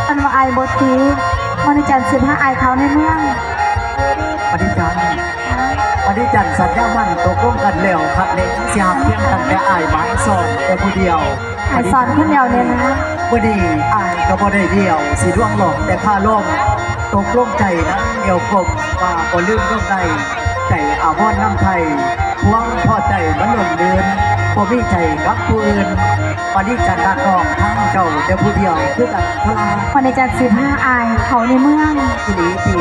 ຄັນວ່າອ້າຍບໍ່ຕີ ມະນີຈັນຊິພາອ້າຍເຂົ້າໃນເມືອງ ມະນີຈັນ ມະນີຈັນສັນຍາໝັ້ນຕົກລົງກັນແລ້ວຄັກແນ່ ຊິຮັກພຽງຕັ້ງແຕ່ອ້າຍໝານສອນແຕ່ຜູ້ດຽວ ອ້າຍສອນຄົນດຽວນີ້ນະ ມື້ນີ້ອ້າຍກໍບໍ່ໄດ້ດຽວ ຊິລວງຫຼອກແຕ່ຄາລົມ ຕົກລົງໃຈນຳແອວກົມ ວ່າບໍ່ລືມລົງໃນໃຈອາວອນນຳໄທ ພວງພໍໃຈມັນລົ້ນເລີນ ບໍ່ມີໃຈກັບຜູ້ອື່ນ ມະນີຈັນຮັກນ້ອງທັງເຈົ້າແຕ່ຜູ້ດຽວຄືກັນ ມະນີຈັນຊິພາອ້າຍເຂົ້າໃນເມືອງ ອີ່ຫຼີຕິ?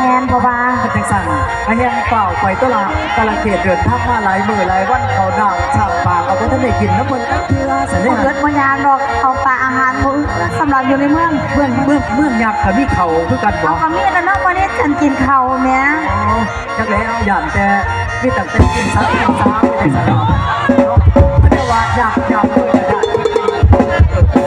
ແມ່ນ ເພາະວ່າ ຄັນຈັ່ງຊັ້ນ ກະແຮ່ງຟ້າວໄປຕົວະລະ ກາລະເກດເດີນທາງມາຫຼາຍມື້ຫຼາຍວັນ ເຂົ້ານ້ຳຊ້າງປ່າກໍບໍ່ທັນໄດ້ກິນນຳເພິ່ນຈັກເທື່ອຊັ້ນເດ ບໍ່ອຶດບໍ່ຢາກດອກ ເຂົ້າປາອາຫານບໍ່ອຶດ ສຳລັບຢູ່ໃນເມືອງ ເມືອງ ເມືອງ ເມືອງຍັກກໍມີເຂົ້າຄືກັນບໍ? ເຮົາກໍມີແລ້ວເນາະ ບໍ່ໄດ້ກັນກິນເຂົ້າແໝ່ ອໍ ຈັກແລ້ວ ຢ້ານແຕ່ມີຕັ້ງແຕ່ກິນສາກິນສາໄປຈັ່ງຊັ້ນເນາະ ແຕ່ວ່າຢາກ ຢາກເລີຍ ຢາກ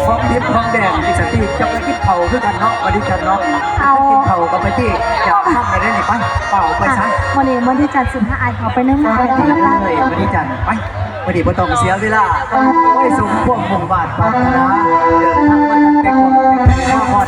ຂອງດິບຂອງແດງ ຈັ່ງຊັ້ນຕິ ເຈົ້າໄປກິນເຂົ້າຄືກັນເນາະ ມະນີຈັນເນາະ ເອົາ ກິນເຂົ້າກໍໄປຕິ ຢາກຄ່ຳແລ້ວເດ້ນີ້ ໄປ ຟ້າວໄປຊະ ມື້ນີ້ມະນີຈັນຊິພາອ້າຍເຂົ້າໄປໃນເມືອງ ໄປເລີຍ ມະນີຈັນ ໄປ ມື້ນີ້ບໍ່ຕ້ອງເສຍເວລາ ໂອ້ຍ ສົມຄວາມມຸ່ງມາດປາດຖະໜາ ເດີນທາງມາຕັ້ງແຕ່ກວາງເປັນໄກມາຮອດ